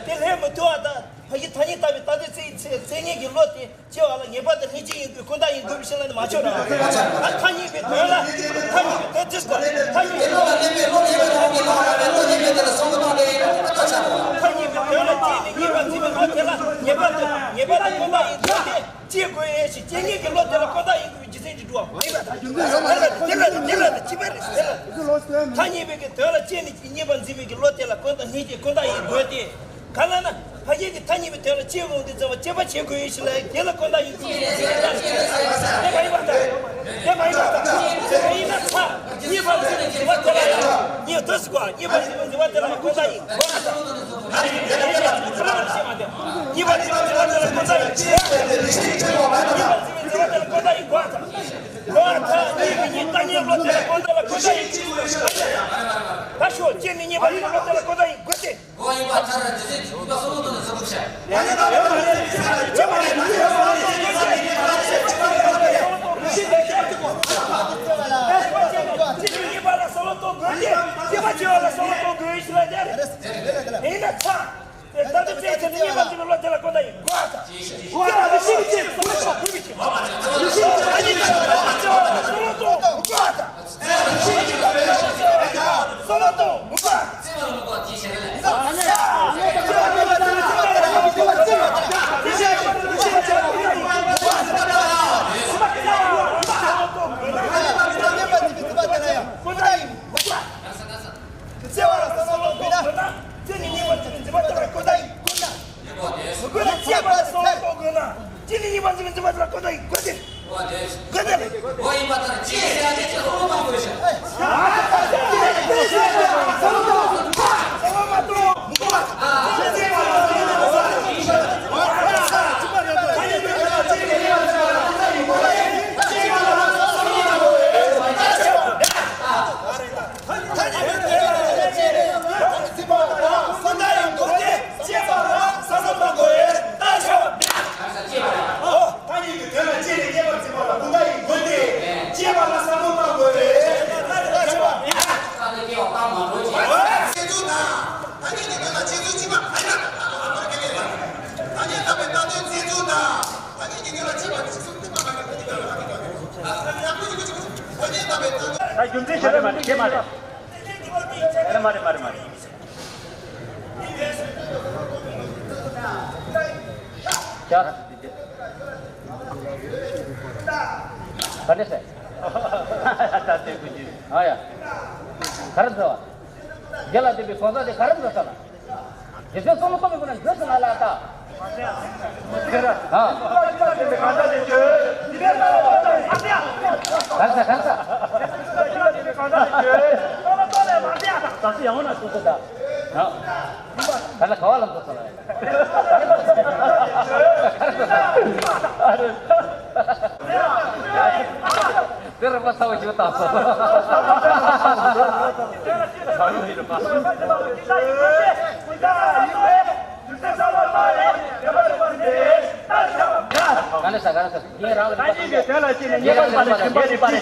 སླེབས་མི་ཐུབ་ཨ་དང་། ཕ་གི་ཐ་སྙད་བཏགས་པའི་རྟགས་དོན་བཙལ་བའི་ཚེ་ཚེ་རྙེད་ཀྱི་བློ་དེ་སྐྱེ་བ་ལ་ངེས་པར་དུ་ལྷན་ཅིག་ཡིན་དགོས་ཀུན་བཏགས་ཡིན་དགོས་པའི་ཕྱིར་ལ་ནི་མ་ཆོག་ར། ཐ་སྙད་པའི་དོན་ལ་ཐ་སྙད་པའི་དོན་དེ་སྐོར་ཐ་སྙད་པའི་བློ་ལ་གནས་པའི་བློ་གནས་པའི་བློ་གནས་པའི་དེ་ལ་བསམ་བློ་བཏང་སྟེ་ཐ་སྙད་པའི་དོན་ལ་སྐྱེས་ནས་ངེས་པར་འཛིན་པའི་བློ་དེ་ལ་ངེས་པར་དུ་ངེས་པར་དུ་ཀུན་བཏགས་ཡིན་དགོས་ཏེ་སྐྱེ་དགོས་ཡས་ཤིག་སྐྱེ་ངེས་ཀྱི་བློ་དེ་ལ་ཀུན་བཏགས་ཡིན་དགོས་པའི་རྒྱུ་མཚན་གྱིས་འགྲོ་བ་མ་ཡིན་པ་དང་། དེ་ལ་དེ་ལ་དེ་ལ་དེ་ཅི་པ་རེད་དེ་ལ་ཐ་སྙད་པའི་གི་དོན་ལ་སྐྱེས་ནས་ངེས་པར་འཛིན་པའི་གི་བློ་དེ་ལ་ཀུན་བཏགས་ལྷན་སྐྱེས་ཀུན་བཏགས་ཡིན་དགོས་ཏེ། གང་ལ་ན། ཕ་རྒྱལ་གྱི་ཐ་སྙད་པའི་དོན་ལ་སྐྱེ་དགོས་འདི་ཚང་མ་སྐྱེ་བ་བྱེད་དགོས་ཡིན་ཞིག་ལ་དེ་ལ་ཀུན་བཏགས་ཡིན་དགོས་ཡིན་ཞིག་ལ་དེ་མ་ཡིན་པ་དང་། དེ་མ་ཡིན་པ་དང་། དེ་ཡིན་ན་ཚ། རྙེད་པར་འཛིན་པའི་འཛིན་པ་དེ་ལ་ཡང་རྙེད་དུ་སུ་གོ་རྙེད་པར་འཛིན་པའི་འཛིན་པ་དེ་ལ་ཀུན་བཏགས་ཡིན་དགོས་ན་དང་། རྙེད་པར་འཛིན་པའི་འཛིན་པ་དེ་ལ་ཀུན་བཏགས་ཡིན་དགོས། རྙེད་པར་འཛིན་པའི་འཛིན་པ་དེ་ལ་ཀུན་བཏགས་ཡིན་དགོས། རྙེད་པར་འཛིན་པའི་འཛིན་པ་དེ་ལ་ཀུན་བཏགས་ཡིན་དགོས་ན་དང་། ལོ་ཨ་ཐ་རྙེད་པའི་རྙེད་བཏགས་རྙེད་བློ་དེ་ལ་ཀུན་བཏགས་ལ་ཀུན་བཏགས་ཡིན་དགོས། ད་ཤོག་སྐྱེ་ནས་རྙེད་པར་འཛིན་པའི་བློ་དེ་ལ་ཀུན་བཏགས་ཡིན་དགོས་ཏེ། འོ་ཡིན་པ་ཐ་ར་དེ་ཚེ་ཡིན་པ་གསུམ་པོ་དོན་ལ་ཚོགས་ཀྱི་བྱ། ཐ་སྙད་ཀྱི་དོན་ལ་སྐྱེས་ནས་རྙེད་པར་འཛིན་པ་ལ་ཀུན་བཏགས་ཡིན་དགོས་ཏེ། སྐྱེས་པ་ལ་བསམ་བློ་བཏང་དགོས་པས། ཆེད་འཛུགས་དང་། ཐ་སྙད་ཀྱི་དོན་ལ་ཆེད་འཛུགས་གཅིག་པ་མ་ཡིན་ན། ཐ་སྙད་བཏགས་པའི་རྟགས་དོན་ཆེད་འཛུགས་དང་། ཐ་སྙད་ཀྱི་དོན་ལ་ཆེད་འཛུགས་གཅིག་པ་མ་ཡིན་ན། ཐ་སྙད་བཏགས་པའི་རྟགས་དོན། ད་རྒྱུ་མཚན་ཞེ་དྲག་མ་རེད། ཁྱེད་མ་རེད། ཨ་མ་རེད་མ་རེད་མ་རེད། ཡ། ག་འདྲ་ཟེར། ད་དེ་ཀུན་གྱིས། ཨ་ཡ། ག་རེ་ཟེར་བ། རྒྱ་ལ་བསྟན་པའི་གང་ཟག་དེ་ག་རེ་ཟེར་ས་ལ། རྗེ་བཙུན་སྲོང་བཙན་སྒམ་པོའི་སྐུ་ན་འདི་ཟེར་ན་ལ་ད། ཨ། ག་རེ་ཟེར་ག་རེ་ཟེར། ད་ཡང་ན་སོ་སོ་ད། ཨ། ད་ལ་ག་བ་ལ་འགྲོ་ས་ལ། དེ་རིག་པ་ཚ་བོ་ཞིག་བཏང་སོང་། ག་ནས་ས་ག་ནས་ས་ངས་རང་གི་རིག་པ་དེ་ལ་ཅི་ནས་ངེས་པར་བྱས་ནས་ཞིང་པ་རིག་པ་རེད།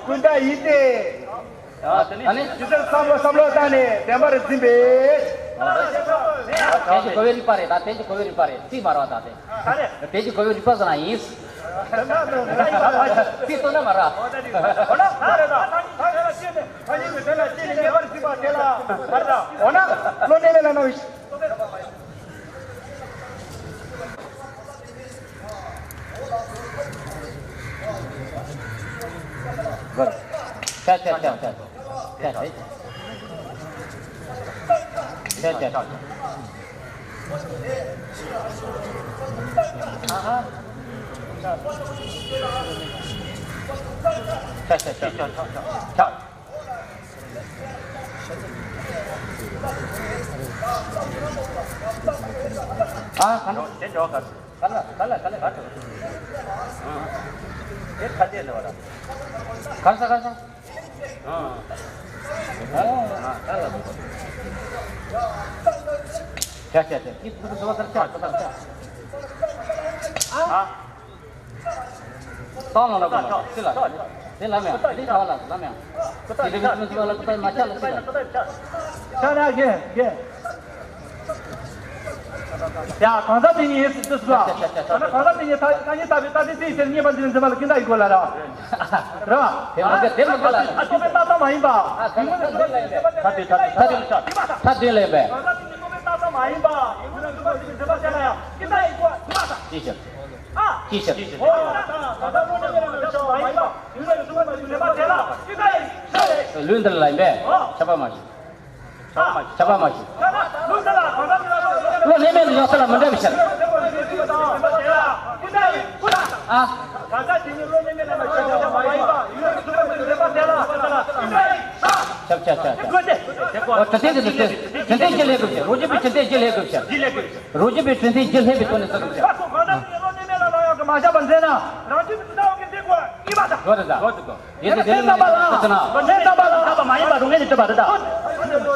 ཀུན་བཏགས་ཡིན་ཏེ། ཨ་ནི། ཇི་ལྟར་བསམ་བློ་བསམ་བློ་བཏང་ནས་བདེན་པར་འཛིན་པས། དེ་ཅི་གོ་བའི་རིག་པ་རེད་ད། དེ་ཅི་གོ་བའི་རིག་པ་རེད། ཚིག་མ་རོ་ད་དེ། དེ་ཅི་གོ་བའི་རིག་པ་ཟེར་ན་ཡིན། ཚིག་སྟོན་ན་མ་ར། འོ་ན་བློ་གནས་ལ་ན་བའི། ཆ་ཆ་ཆ་ཆ། ཆ་ཆ། ཆ་ཆ་ཆ། ཨ་ཧ། ཆ་ཆ་ཆ་ཆ་ཆ་ཆ། ཨ་ག་འགྲོ་དེ་འགྲོ་ག་ག་ལ་ག་ལ་ག་ལ་ག་འགྲོ། ཨ་དེ་ཁ་དེ་འགྲོ་ར། ག་ས་ག་ས། ཨ་ཨ་ག་ལ་འགྲོ། ཆ་ཆ་ཆ་ཁྱི་ཕུ་ཏུ་སོ་སར་ཆ་སོ་སར་ཆ། ཨ། ཏང་ལ་ལ་ཀུ་ལ་སི་ལ་དེ་ལ་མེ་དེ་ཆ་ལ་ལ་མེ་དེ་རེ་མི་ལ་ཀུ་ཏ་མ་ཆ་ལ་སི་ལ། ཆ་ལ་གེ་གེ། ཡ་གང་ཟག་དེ་ཉིད་ཡིན་སྲིད་དུ་སུ་ལ། ད་ནི་གང་ཟག་དེ་ཉིད་ཐ་ཐ་སྙད་ལྟ་བུའི་ལྟ་དེ་དེའི་ཕྱིར་རྙེད་པར་འཛིན་འཛིན་པ་ལ་ཀུན་ཏ་ཡིན་དགོས་ལ་ར། ར། དེ་མ་གེ་དེ་མ་གེ་ལ། ཨ་ཏོ་པའི་ལྟ་སྟངས་མ་ཡིན་པ། ཨ་གང་ཟག་དེ་ལ་ཡིན་པས། ཐ་དེ་ཐ་དེ་ཐ་དེ་ལ་ཡིན་པས། གང་ཟག་དེ་ཉིད་ཏོ་པའི་ལྟ་སྟངས་མ་ཡིན་པ། ཡིན་ཁུལ་ལ་འཛིན་པར་འཛིན་པ་དེ་ལ་ཡང་ཀུན་ཏ་ཡིན་དགོས་ཡིན་པ་དང་། ཅི་ཕྱིར། ཅི་ཕྱིར། ལུས་འདི་ལ་ཡིན་པས། ཁྱབ་པ་མ་བྱེད། ཁྱབ་པ་མ་བྱེད། བློ་ལྷད་མེད་ལ་ཡོང་ས་ལ་མི་འདྲ་བའི་ཕྱིར། ཨ། ཁྱབ་ཁྱབ་ཁྱབ་ཁྱབ། འོ་དྲི་མཐུན་གྱི་དྲི་མཐུན། དྲི་མཐུན་བཞི་ལྷད་དགོས་ཕྱིར། རོ་བརྒྱུད་པའི་དྲི་མཐུན་བཞི་ལྷད་དགོས་ཕྱིར། རོ་བརྒྱུད་པའི་དྲི་མཐུན་བཞི་ལྷད་པའི་ཐོག་ནས་བརྩི་དགོས་ཕྱིར། མ་བཞག་པར་འཛིན་ན་རང་རྒྱུད་ཀྱི་དྲི་ཟ་བ་གི་འདི་དགོས་ཡིན་པ་དང་། དགོས་རེད་ད། དགོས་རེད་དགོས། ཡིན་ཏེ་དེ་ནི་མིན་པ་ལ། དེ་ན། ལོ་ནས་རྣམ་པ་ལ་ཁྱབ་པ་མ་ཡིན་པ་རུ་ངེས་ནས་གྲུབ་པ་རེད་ད།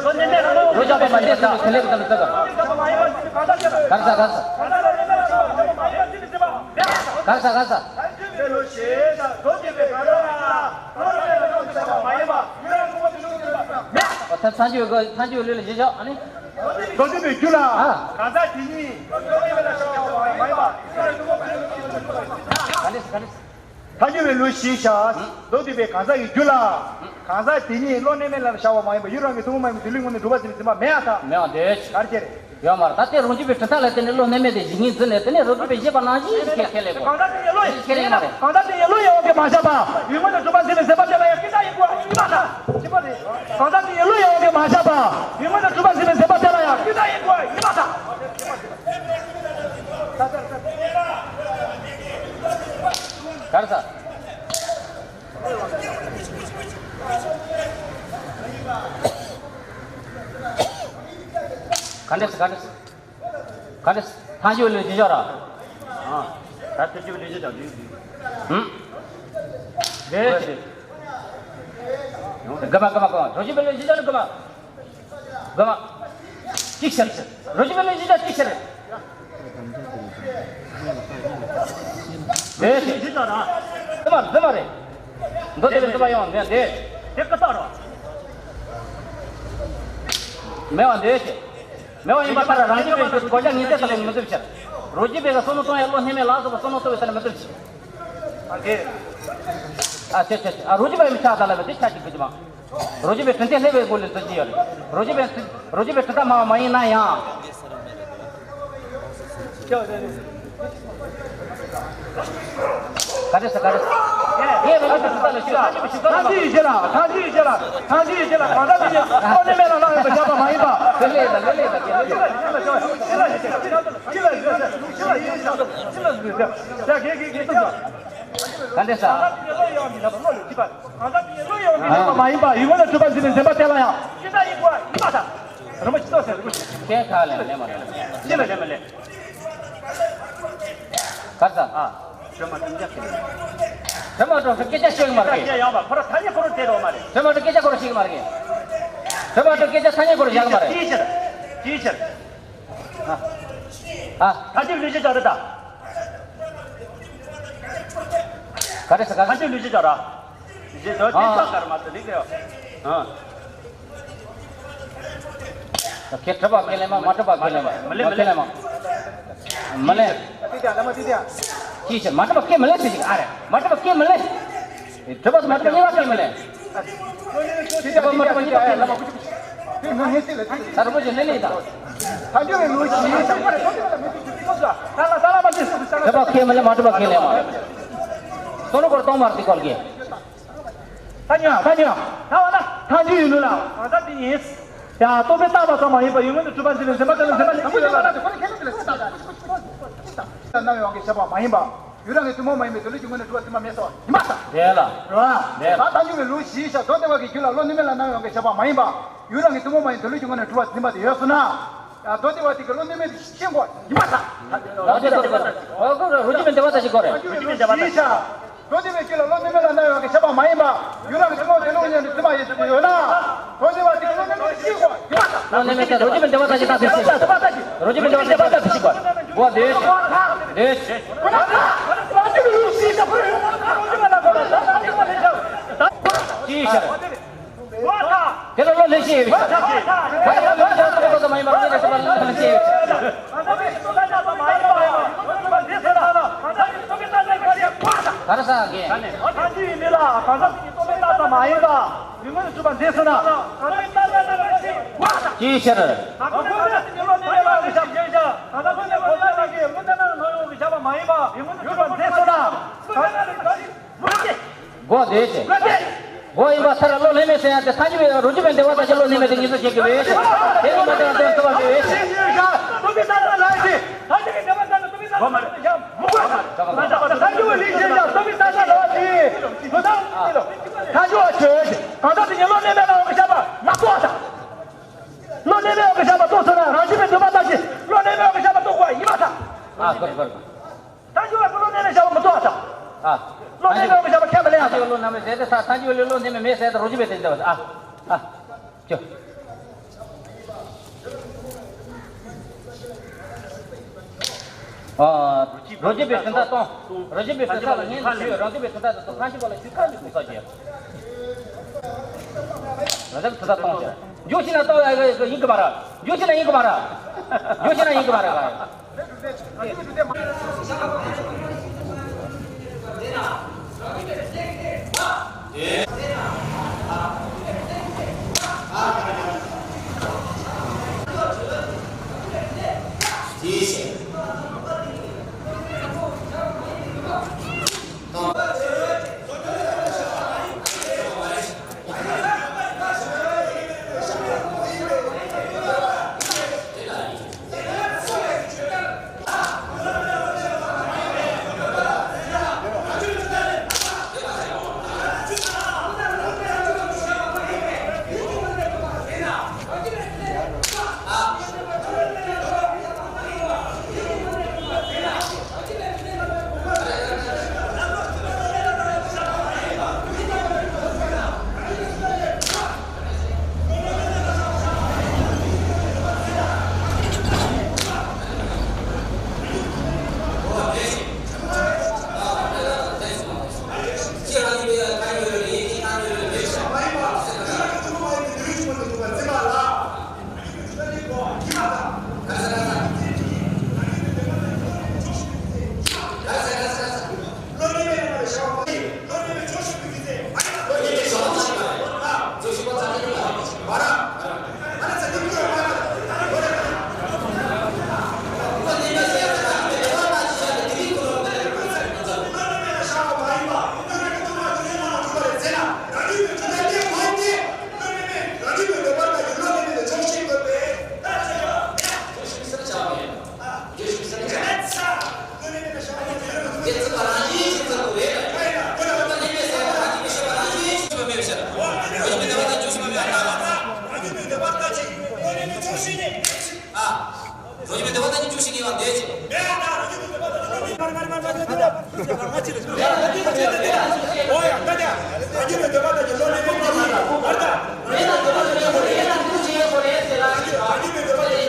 ལོ་ནས་རྣམ་པ་ལ་ཁྱབ་པ་མ་ཡིན་པ་ཁས་ལེན་དང་ཟེར་ག་གར་ས་གར་ས། གར་ས་གར་ས། ཨོ་ཐ་ཚང་ཆུ་གི་ཚང་ཆུ་ལུས་ལ་བཞི་ཤོག་ཨ་ནི། ལོ་རྒྱུས་པའི་རྒྱུད་ལ། ཨ། གང་ཟག་དེ་ཉིད། ག་འདྲས་ག་འདྲས། ཐལ་འགྱུར་བའི་ལུགས་ཞེས་བྱ། ལོ་རྒྱུས་པའི་གང་ཟག་གི་རྒྱུད་ལ། གང་ཟག་དེ་ཉིད་བློ་གནས་མེད་ལ་བྱ་བ་མ་ཡིན་པ་ཡུལ་རང་གི་ཐུན་མོང་མ་ཡིན་པའི་རྡུལ་ལུས་ངོ་ནས་གྲུབ་པ་ཟིན་པའི་འཛིན་པ་མེད་ཡ་ཐལ། མེད་པ་འདོད། གར་ཅེར། ཡོད་མ་རེད། ད་ལྟའི་རང་རྒྱུད་པའི་དྲི་ཐག་ལ་བརྟེན་ནས་བློ་གནས་མེད་དེ་གཞི་ངོས་འཛིན་ནས་དེ་ནས་རང་རྒྱུད་པའི་བཞེད་པ་ནང་བཞིན་ཞིག་ཁས་ཁས་ལེན་དགོས། གང་ཟག་དེ་ཡི་བློ་ཡི་ཁས་ལེན་མ་རེད། གང་ཟག་དེ་ཡི་བློ་ཡི་དབང་གིས་མ་བཞག་པ་ཡུལ་ངོ་ནས་གྲུབ་པ་ཟིན་པའི་ཟིན་པ་དེ་ལ་ཡང་ཀུན་ཏ་ཡིན་དགོས་ཡིན་པ་དང་། གཅིག་པ་རེད། གང་ཟག་དེ་ཡི་བློ་ཡི་དབང་གིས་མ་བཞག་པ་ཡུལ་ངོ་ནས་གྲུབ་པ་ཟིན་པའི་ཟིན་པ་དེ་ལ་ཡང་ཀུན་ཏ་ཡིན་དགོས་ཡིན་པ་དང་། གར་ས། ག་འདྲས་ག་འདྲས། ག་འདྲས། ཐང་ཞུ་ལུས་ཅི་ཤོག་ར། ཨ། ད་ཐུགས་རྗེ་ལུས་ཅི་ཤོག་ལུས་ལུས། ཧུམ། རེད། ག་མ་ག་མ་ག་མ་རོ་ཞི་བེ་ལུས་ཅི་ཤོག་ག་མ། ག་མ། ཅི་ཤར་ཤར། རོ་ཞི་བེ་ལུས་ཅི་ཤོག་ཅི་ཤར། རེད། ལུས་ཅི་ཤོག་ར། ག་མ་ག་མ་རེད། འདོད་དེ་ལས་འདོད་པ་ཡོང་ནས་འདི། དེ་ཀ་ཏོ་ར། མེད་པ་འདོད་ཅི། མེད་པ་ཡིན་པ་ལྟར་རང་རྒྱུད་པའི་རྒྱུ་གོ་ཆ་ངེས་གཏན་ས་ལ་མི་འདུག་ཕྱིར། རོ་རྒྱུད་པའི་བསམ་བློ་གཏོང་ཡ་བློ་སྣེ་མེད་ལ་སོགས་པ་བསམ་བློ་གཏོང་བའི་ས་ལ་མི་འདུག་ཕྱིར། ཨ་ཁེ། ཨ་ཁེ་ཁེ་ཁེ། ཨ་རོ་རྒྱུད་པ་ཡི་མི་ཆགས་ད་ལ་བས་དེ་ཆ་གཅིག་གི་ཅི་མ། རོ་རྒྱུད་པའི་དྲིན་དེ་སླེབས་པའི་སྒོ་ལས་འཛིན་གྱི་ཡོད་རེད། རོ་རྒྱུད་པའི་རོ་རྒྱུད་པའི་དྲིན་ད་མ་མ་ཡིན་ན་ཡང་། ག་རེ་ཟེར་ག་རེ་ཟེར། ངས་རང་གི་དྲི་ཟ་ལ་ཞུ་ཐང་ཅིག་ཞུ་ཐང་ཅིག་ཡིན་ཅེ་ལ་ཐང་ཅིག་ཡིན་ཅེ་ལ་ཐང་ཅིག་ཡིན་ཅེ་ལ་གང་ལྟར་དེ་ནི་ཁོ་ནི་མེད་ལ་ལངས་ཡོད་པ་བཞག་པ་མ་ཡིན་པ། དེ་ལས་ད་དེ་ལས་ད་དེ་ལས་ད། ག་འདྲ་ཟེར། མ་ཡིན་པ་ཡུལ་ངོ་ལ་གྲུབ་པ་འཛིན་པའི་འཛིན་པ་དེ་ལ་ཡང་ཅི་ལྟར་ཡིན་དགོས་ཡིན་པ་དང་། རིན་པོ་ཆེ་ཏོག་ཟེར་རིན་པོ་ཆེ། ཁྱེད་ཁ་ལས་ལས་མ་ལས། ཅི་ལ་ལས་མ་ལས། གར་ས། ཨ། བྲོས་མ་བྲོས་སྐད་ཆ་ཤོད་ཀྱི་མ་རེད། སྐད་ཆ་ཡང་བ་ཁོ་ར་ཐ་སྙད་ཁོ་ར་བལྟས་རོགས་མ་རེད། བྲོས་མ་བྲོས་སྐད་ཆ་ཁོ་ར་ཤེས་ཀྱི་མ་རེད། བྲོས་མ་བྲོས་སྐད་ཆ་ཐ་སྙད་ཁོ་ར་བཞག་གི་མ་རེད། ཅིའི་ཕྱིར། ཅིའི་ཕྱིར། ཨ། ཨ། ཐ་སྙད་ལུས་ཅི་བྱ་རེད་ད། ག་རེ་ཟེར་ག་རེ། ཐ་སྙད་ལུས་ཅི་བྱ་ར། ལུས་ཅི་བྱ་དེ་ཨ། ས་གར་མ་ཟེར་ལིག་རེད། ཨ། ཁྱེད་གྲུབ་པ་ཁས་ལེན་མ་མ་གྲུབ་པ་ཁས་ལེན་མ་མ་ལེན་མ་ལེན་མ། མ་ལེན། ཅིའི་ཕྱིར་མ་གྲུབ་པ་ཁས་མི་ལེན་ཟེར་ཞིག་ཨ་རེ་མ་གྲུབ་པ་ཁས་མི་ལེན། གྲུབ་པ་མ་གྲུབ་པ་གཉིས་པ་ཁས་མི་ལེན། གྲུབ་པ་མ་གྲུབ་པ་གཉིས་པ་ཁས་མི་ལེན། ད་རུ་པོ་ཆེ་ལེ་ལེ་ད། གྲུབ་པ་ཁས་མི་ལེན་མ་གྲུབ་པ་ཁས་ལེན་མ། སོ་ནུ་སྐོར་གཏོང་མར་ཏི་སྐོར་གྱི། ད་ཉོ་ད་ཉོ་ད་བ་ད་ཐང་ཆུ་ཡུལ་ལུ་ལ་གང་ཟག་དེ་ཡིན། ཡ་རྟོག་པས་བཏགས་པ་ཙམ་མ་ཡིན་པར་ཡུལ་ངོ་ནས་གྲུབ་པ་འཛིན་པའི་འཛིན་པ་དེ་ལ་འཛིན་པ་ནི་གང་པོ་ཡོད་ལ། རྣམ་པའི་དབང་གིས་བྱས་པ་མ་ཡིན་པ། ཡུལ་རང་གི་ཐུན་མོང་མ་ཡིན་པའི་འདོད་ལུགས་ཀྱི་ངོས་ནས་གྲུབ་པ་འཛིན་པ་མེད་སོ། ཡིན་པ་དང་། རེད་ལ། རེད་བ། རེད། ད་ཐལ་འགྱུར་བའི་ལུགས་བཞིའི་ཕྱིར་མདོ་སྡེ་པ་གི་རྒྱུད་ལ་བློ་གནས་མེད་ལ་སྣང་བའི་དབང་གིས་བཞག་པ་མ་ཡིན་པ། ཡུལ་རང་གི་ཐུན་མོང་མ་ཡིན་འདོད་ལུགས་ཀྱི་ངོས་ནས་གྲུབ་པ་འཛིན་པ་དེ་ཡོད་སོང་ན། ཡང་མདོ་སྡེ་པ་དེ་གི་བློ་གནས་མེད་དེ་ཤེས་དགོས། ཡིན་པ་དང་། རང་རྒྱུད་ལ་རོ་རྒྱུད་མེད་འདོད་པ་ལྟ་ཞིག་དགོས་རེད། མདོ་སྡེ་པའི་རྒྱུད་ལ་བློ་གནས་མེད་ལ་སྣང་བའི་དབང་གིས་བཞག་པ་མ་ཡིན་པ། ཡུལ་རང་གི་ཐུན་མོང་འདོད་ལུགས་ཀྱི་ངོས་ནས་འཛིན་པ་ཡིན་ཟེར་དུ་ཡོད་ན། མདོ་སྡེ་པ་དེ་གི་བློ་གནས་མེད་དེ་ཤེས་དགོས། ཡིན་པ་དང་། བློ་གནས་མེད་ཟེར་རོ་རྒྱུད་མེད་འདོད་པ་ལྟ་ཞིག་ད་ཟེར་ཞིག་རོ་རྒྱུད་མེད་འདོད་པ་ལྟ་ཞིག་ད་ཟེར་ཞིག་གོ། འདོད། འདོད། ཅི་ཡིན་ཤག་དེ་ལ་བློ་ལྷན་སྐྱེས་ཡོད་ཤག་ད་ཡང་བློ་ལྷན་སྐྱེས་ཡོད་ཤག་ད་ཡང་བློ་ལྷན་སྐྱེས་ཡོད་ཤག་མ་ཡིན་པར་བློ་ལྷན་སྐྱེས་ཡོད་ཤག་ག་རེ་ཟེར་གི། གང་ཟག་གི་རྟོག་པས་བཏགས་པ་མ་ཡིན་པ། ཡུལ་ངོས་སུ་གྲུབ་པ་འཛིན་ཟེར་ན། གང་ཟག་གི་རྟག་པ་ལྟ་བུ་ཞིག་ཅིའི་ཕྱིར། གང་ཟག་གི་རྟག་པ་ལྟ་བུ་ཞིག་ཅིའི་ཕྱིར། གང་ཟག་གི་རྟག་པ་ལྟ་བུ་ཞིག་བློ་གནས་མེད་ལ་སྣང་བའི་དབང་གིས་བཞག་པ་མ་ཡིན་པ། ཡུལ་ངོས་སུ་གྲུབ་པ་འཛིན་ཟེར་ན། གང་ཟག་གི་རྟག་པ་ལྟ་བུ་ཞིག་གོ་བདེ་ཞིང་། གོ་ཡིན་པ་མཐར་བློ་ལྷན་མེད་ཟེར་ཡང་དེ་ཐལ་འགྱུར་བའི་རོ་རྒྱུད་པའི་འདོད་པ་ལྟ་ཞིག་བློ་ལྷན་མེད་དེ་ངེས་སུ་བྱེད་དགོས་པས། དེ་ནི་མ་བདེ་བ་དོན་ཐུབ་པ་མེད་པས། ཐལ་འགྱུར་བའི་ལུགས་ཤེས་ཀྱང་སྟོང་པའི་རྟག་གཞག་ལ་བ་ཞིག་ཐལ་འགྱུར་བ་ཆོས་ཅན། གང་ཟག་དེ་ཉིད་བློ་གནས་མེད་ལ་དབང་གིས་བཞག་པ་མ་རྟོགས་དང་། བློ་གནས་མེད་དབང་གིས་བཞག་པ་རྟོགས་ཚུལ་ལ་རང་རྒྱུད་པའི་འདོད་པ་ལྟ་ཞིག་བློ་གནས་མེད་དབང་གིས་བཞག་པ་རྟོགས་དགོས་པ་ཡིན་པར་ཐལ། ཨ་ཁོ་ཁོ། ཐལ་འགྱུར་བ་བློ་གནས་མེད་བཞག་པ་མི་རྟོགས་པར་ཐལ། ཨ། བློ་གནས་མེད་དབང་གིས་བཞག་པ་ཁས་མི་ལེན་ཡང་ཐལ། བློ་གནས་མེད་ཟེར་ཏེ་ཐལ་འགྱུར་བ་ལས་བློ་གནས་མེད་མེད་ཟེར་ཏེ་རོ་རྒྱུད་པའི་དེ་འདོད་པ་ཨ། ཨ། ཅོ། ཨ། རོ་རྒྱུད་པའི་དོན་དག་སྟོང་། རོ་རྒྱུད་པའི་དོན་དག་ལ་ངེས་ནས་ཞུ། རང་རྒྱུད་པའི་དོན་དག་དེ་ཚོ་ཐལ་འགྱུར་བ་ལ་ཞུ་ཁ་འདུག་གོ་ས་ཅན། རོ་རྒྱུད་པའི་དོན་དག་སྟོང་ཅན། འཇུག་ཤེས་ན་སྟོང་ཡིན་གི་མ་རེད། འཇུག་ཤེས་ན་ཡིན་གི་མ་རེད། འཇུག་ཤེས་ན་ཡིན་གི་མ་རེད། འདི་ལ། འདི་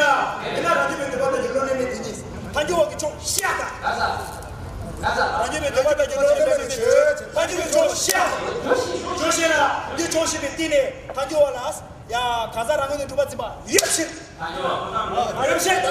ལ་རང་རྒྱུད་པའི་འདོད་པ་དང་ཀྱི་བློ་གནས་མེད་དེ་ཉིད། ཐལ་འགྱུར་བ་གི་ཕྱོགས་ཤེས་ཡ་དང་། རང་རྒྱུད་པའི་འདོད་པ་དང་ཀྱི་བློ་གནས་མེད་དེ་ཉིད། ཐལ་འགྱུར་བའི་ཕྱོགས་ཤེས་ཡ། ཕྱོགས་ཤེས་ལ་འདི་ཕྱོགས་ཤེས་པའི་སྟེང་ནས་ཐལ་འགྱུར་བ་ལ། ཡ་གང་ཟག་རང་ངོས་ནས་གྲུབ་པ་འཛིན་པ་ཡོད་ཕྱིར། ཡོད་ཕྱིར།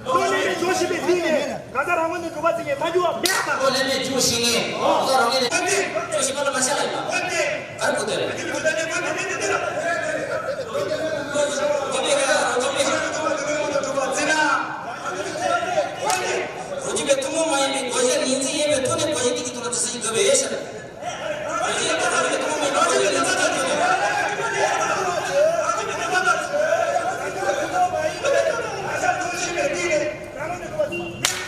བློ་ལྡན་མའི་ཇོ་ཞིག་པའི་དུས་ནས་གང་ཟག་རང་ངོས་ནས་གྲུབ་པ་ཚིག་ངེས་ཐལ་འགྱུར་བ་མེད་པ། བློ་ལྡན་མའི་ཇོ་ཞིག་ངེས་གང་ཟག་རང་ངོས་ནས་ཇོ་ཞིག་པ་ལ་མ་བྱ་ལ་ཡིན་པ། གར་གོ་དེ་རེད། རོ་ཅི་པའི་ཐུན་མོང་མ་ཡིན་པའི་གོ་གཞི་ཉིན་མཚན་ཡིན་པའི་ཐོག་ནས་གོ་གཞི་དེ་གི་ཐོག་ལ་དུ་སྲིད་དགོས་པའི་ཨེ་ཤ།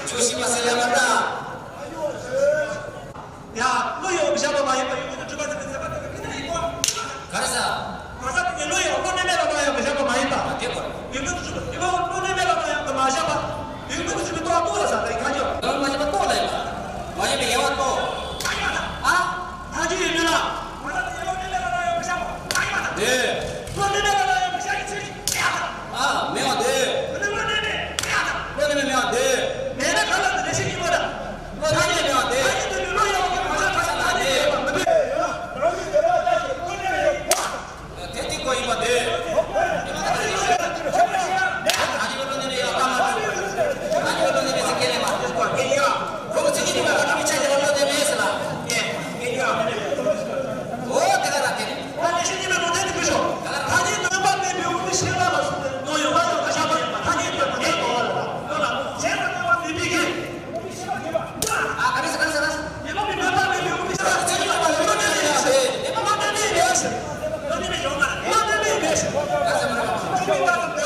ཆོས་ཤེས་པ་ཟེར་ལ་མ་ལྟ། ཡ། བློ་ཡོད་པའི་བཞག་པ་མ་ཡིན་པ་ཡོད་མེད་དུ་གྲུབ་པ་ཟེར་ཏེ་ཟེར་བ་དེ་ག་ཡིན་ན་ཡིན་གོ། ག་རེ་ཟ། གང་ཟག་དེ་ཉིད་བློ་ཡོད་བློ་གནས་མེད་ལ་མ་ཡོད་པའི་བཞག་པ་མ་ཡིན་པ། དེ་གོ། ཡོད་མེད་དུ་གྲུབ་པ་ཡོད་བློ་གནས་མེད་ལ་མ་ཡོད་པ་མ་བཞག་པ། ཡོད་མེད་དུ་གྲུབ་པའི་རྟོག་རྟོག་ལ་ཟ་ད་ཡིན་ཁ་ཅོ། གང་མ་བཞག་པ་རྟོག་ལ་ཡིན་པ། མ་བཞག་པའི་ཡལ་བ་རྟོག་ཨ། ཐལ་འགྱུར་ཡོད་མེད་ལ། དེ། ཨ། མེད་པ་དེ། བློ་གནས་མེད་པ་དེ། བློ་གནས་མེད་པ་དེ། དེ་དེ་ཀོ་ཡིན་པ་དེ། ཨ་ནི་བློ་གནས་མེད་ཡོད་ཀ་མ་རེད། ཨ་ནི་བློ་གནས་མེད་ཟེར་མཁན་ལས་མ་རེད། ཀོ་ཡིན་ཡ། ཁོ་གི་ཚིག་གི་ནུས་པ་ག་དུས་མི་ཆ་ཞིག་ལ་བློ་གནས་མེད་ཟེར་ལ། ཨེ། ཨེ་ཡ། འོ་དེ་ག་ར་དེ་རེད། ད་ནི་ཤེས་ཉིན་མའི་ལུང་བསྟན་དེ་ཕུལ་ཤོག་ད་ནི་སྣོན་པ་མེད་པའི་དབུ་མའི་ཤེས་རབ་ལ་སོགས་པའི་ནོར་ཡོད་པ་དང་བཞག་པ་ཡིན་པ་ཐ་སྙད་དུ་མ་ངེས་པ་ལ་ཡོད་ལ་གཞན་ལ་སྣང་བ་མེད་པའི་གི། ཨ་ག་རེ་ཟེར་ག་རེ་ཟེར་ག་རེ་ཟེར། ཉིན་མ་མི་སྣོན་པ་མེད་པའི་དབུ་མའི་ཤེས་རབ་ཚེ་ཉིན་མ་ལ་བློ་གནས་ཡོད་ཟེར། ཉིན་མ་བློ་གནས་མེད་ཟེར། བློ་གནས་མེད་ཡོད་མ་རེད། བློ་གནས་མེད་ཟེར། ག་རེ་ཟེར་མ་རེད།